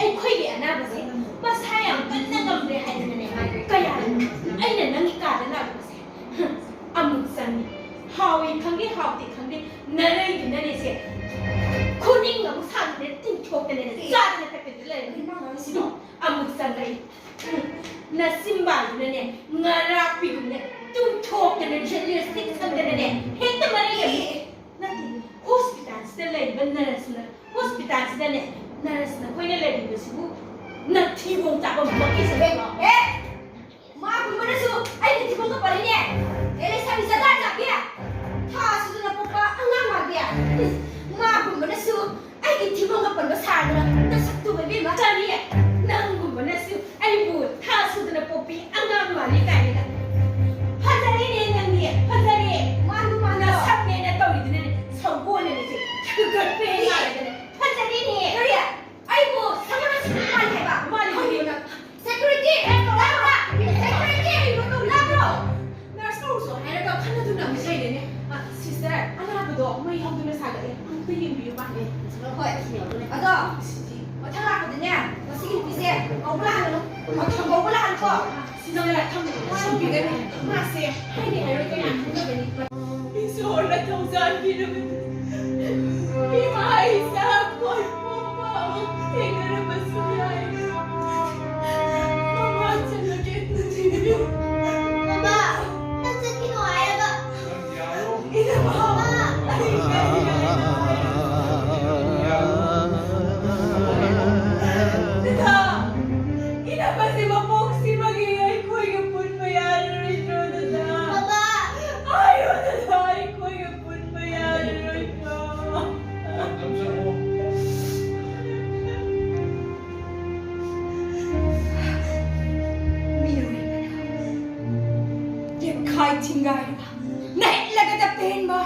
ꯑꯩꯈꯣꯏꯒꯤ ꯑꯅꯥꯕꯁꯦ ꯃꯁꯥ ꯌꯥꯝ ꯀꯟꯅ ꯉꯝꯗ꯭ꯔꯦ ꯍꯥꯏꯗꯅꯅꯦ ꯀꯌꯥ ꯑꯩꯅ ꯅꯪꯒꯤ ꯀꯥꯗ ꯂꯥꯛꯄꯁꯦ ꯑꯃꯨꯛ ꯆꯪꯉꯤ꯫ ꯍꯥꯎꯏ ꯈꯪꯗꯦ ꯍꯥꯎꯇꯦ ꯈꯪꯗꯦ ꯅꯔꯩꯗꯨꯅꯅꯦ ꯁꯦ ꯈꯨꯅꯤꯡ ꯑꯃꯨꯛ ꯁꯥꯡꯗꯅ ꯇꯤꯡꯊꯣꯛꯇꯅꯅꯦ ꯆꯥꯗꯅ ꯊꯛꯇꯅ ꯂꯩꯔꯝꯃꯤ꯫ ꯀꯩꯅꯣ ꯅꯪ ꯁꯤꯕꯣ? ꯑꯃꯨꯛ ꯆꯪꯉꯛꯏ꯫ ꯎꯝ, ꯅꯆꯤꯟꯕꯥꯜꯗꯨꯅꯅꯦ ꯉꯔꯥꯛꯄꯤꯒꯨꯝꯅ ꯇꯨꯝꯊꯣꯛꯇꯅ ꯂꯤꯞꯁꯇꯤꯛ ꯁꯪꯗꯅꯅꯦ ꯍꯦꯛꯇ ꯃꯔꯩ ꯂꯩ꯫ ꯅꯠꯇꯦ, ꯍꯣꯁꯄꯤꯇꯥꯜꯁꯤꯗ ꯂꯩꯔꯤꯕ ꯅꯔꯁꯅ ꯍꯣꯁꯄꯤꯇꯥꯜꯁꯤꯗꯅꯦ ꯅꯔꯁ ꯅꯈꯣꯏꯅ ꯂꯩꯔꯤꯕꯁꯤꯕꯨ ꯅꯊꯤꯕꯣꯡ ꯆꯥꯐꯝ ꯄꯣꯛꯏꯁꯦ꯫ ꯑꯦ, ꯃꯥꯒꯨꯝꯕꯅꯁꯨ ꯑꯩꯒꯤ ꯊꯤꯕꯣꯡꯒ ꯄꯜꯂꯤꯅꯦ꯫ ꯑꯦ, ꯂꯩꯁꯥꯕꯤ ꯆꯗꯥ ꯆꯥꯕꯤ, ꯊꯥ ꯁꯨꯗꯅ ꯄꯣꯛꯄ ꯑꯉꯥꯡ ꯃꯥꯟꯕꯤ, ꯃꯥꯒꯨꯝꯕꯅꯁꯨ ꯑꯩꯒꯤ ꯊꯤꯕꯣꯡꯒ ꯄꯟꯕ ꯁꯥꯗꯅ ꯅꯁꯛꯇꯨꯕ ꯏꯕꯦꯝꯃ꯫ ꯀꯔꯤ? ꯅꯪꯒꯨꯝꯕꯅꯁꯨ ꯑꯩꯕꯨ ꯊꯥ ꯁꯨꯗꯅ ꯄꯣꯛꯄꯤ ꯑꯉꯥꯡ ꯃꯥꯜꯂꯤ ꯀꯥꯏꯅꯒ꯫ ꯐꯖꯔꯦꯅꯦ ꯅꯪꯗꯤ, ꯐꯖꯔꯦ꯫ ꯃꯥꯟꯕꯨ ꯃꯥꯟꯗ꯭ꯔꯣ? ꯅꯁꯛꯅꯦꯅ ꯇꯧꯔꯤꯗꯨꯅꯅꯦ ꯁꯒꯣꯜꯅꯅꯦ ꯁꯤ ꯁꯨꯒꯠꯄꯦ ꯃꯥꯜꯂꯒꯅꯦ꯫ ꯐꯖꯔꯦꯅꯦ꯫ ꯀꯔꯤ? ꯑꯩꯕꯨ ꯁꯒꯣꯜꯅ ꯁꯨꯒꯠꯄ ꯃꯥꯜꯂꯤ ꯍꯥꯏꯕ? ꯃꯥꯜꯂꯤ꯫ ꯈꯪꯗꯦ ꯅꯪ꯫ Security! ꯂꯥꯛꯄ꯭ꯔꯣ? Security! ꯂꯥꯛꯄ꯭ꯔꯣ? Nurse ꯀꯧꯔꯨꯁꯣ ꯍꯥꯏꯔꯒ ꯈꯟꯅꯗꯨꯅ ꯑꯃꯨꯛ ꯂꯩꯔꯦꯅꯦ꯫ ꯑ, sister, ꯑꯅꯥꯕꯗꯣ ꯃꯩ ꯍꯧꯗꯨꯅ ꯁꯥꯒꯠꯂꯦ꯫ ꯑꯃꯨꯛꯇ ꯌꯦꯡꯕꯤꯌꯨ ꯄꯥꯝꯃꯦ꯫ ꯍꯣꯏ꯫ ꯑꯗꯣ, ꯃꯊꯪ ꯂꯥꯛꯄꯗꯅꯦ, ꯃꯁꯤꯒꯤ ꯅꯨꯄꯤꯁꯦ ꯀꯧꯕ ꯂꯥꯛꯍꯜꯂꯨ꯫ ꯀꯧꯕ ꯂꯥꯛꯍꯜꯂꯨꯀꯣ꯫ Sister, ꯊꯝꯕꯤꯒꯅꯤ꯫ ꯃꯥꯁꯦ ꯍꯥꯏꯗꯤ ꯍꯥꯏꯔꯣꯏ ꯀꯌꯥ ꯈꯪꯗꯕꯅꯤ꯫ ꯏꯁꯣꯔꯅ ꯊꯧꯖꯥꯜ ꯄꯤꯔꯕꯅꯤ꯫ ꯏꯃꯥ ꯏꯆꯥ ꯀꯣꯏꯄꯣꯝꯕ ꯑꯃꯨꯛ ꯊꯦꯡꯅꯔꯕꯁꯨ ꯌꯥꯏ꯫ ꯃꯃꯥ ꯆꯠꯂꯒꯦ ꯑꯗꯨꯗꯤ꯫ ꯃꯃꯥ, ꯅꯪ ꯆꯠꯈꯤꯅꯨ ꯍꯥꯏꯔꯒ꯫ ꯏꯅꯝꯃ, ꯑꯩ ꯀꯔꯤ ꯍꯥꯏꯅ ꯍꯥꯏꯔꯨꯅꯤ? ꯅꯦꯊꯥ,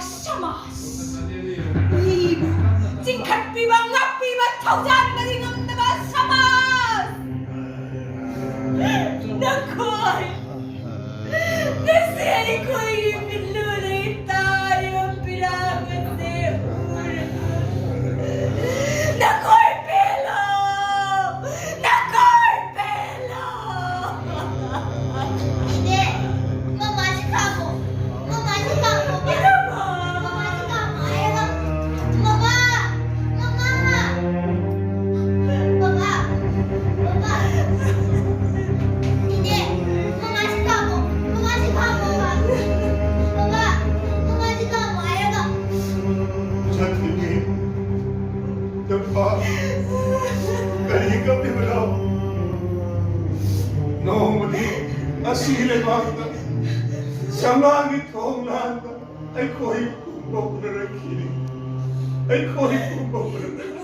ꯁꯃꯥꯖ! ꯃꯤꯕꯨ ꯆꯤꯡꯈꯠꯄꯤꯕ, ꯉꯥꯛꯄꯤꯕ, ꯊꯧꯖꯥꯟꯕꯗꯤ ꯉꯝꯗꯕ ꯁꯃꯥꯖ! ꯅꯈꯣꯏ! ꯉꯁꯤ ꯑꯩꯈꯣꯏꯒꯤ ꯃꯤꯠꯂꯨꯗꯒꯤ ꯇꯥꯔꯤꯕ ꯄꯤꯔꯥꯡ ꯑꯁꯤ ꯎꯔꯒ ꯅꯈꯣꯏ ꯄꯦꯜꯂꯣ! ꯅꯈꯣꯏ ꯄꯦꯜꯂꯣ! ꯏꯅꯦ, ꯃꯃꯥꯁꯤ ꯈꯥꯝꯃꯣ꯫ ꯃꯃꯥꯁꯤ ꯈꯥꯝꯃꯣ꯫ ꯏꯅꯝꯃ! ꯃꯃꯥꯁꯤ ꯈꯥꯝꯃꯣ ꯍꯥꯏꯔꯒ꯫ ꯃꯃꯥ! ꯃꯃꯥ! ꯃꯃꯥ! ꯃꯃꯥ! ꯏꯅꯦ, ꯃꯃꯥꯁꯤ ꯈꯥꯝꯃꯣ꯫ ꯃꯃꯥꯁꯤ ꯈꯥꯝꯃꯣ꯫ ꯃꯃꯥ! ꯃꯃꯥꯁꯤ ꯈꯥꯝꯃꯣ ꯍꯥꯏꯔꯒ꯫ ꯆꯠꯈꯤꯒꯦ꯫ ꯅꯨꯄꯥ, ꯀꯔꯤ ꯀꯞꯂꯤꯕꯅꯣ? ꯅꯣꯡꯃꯗꯤ ꯑꯁꯤ ꯂꯩꯕꯥꯛꯇ ꯁꯃꯥꯒꯤ ꯊꯣꯡ ꯂꯥꯟꯕ ꯑꯩꯈꯣꯏ ꯄꯨꯝꯕ ꯎꯅꯔꯛꯈꯤꯅꯤ꯫ ꯑꯩꯈꯣꯏ ꯄꯨꯝꯕ ꯎꯅꯔꯛꯈꯤꯅꯤ꯫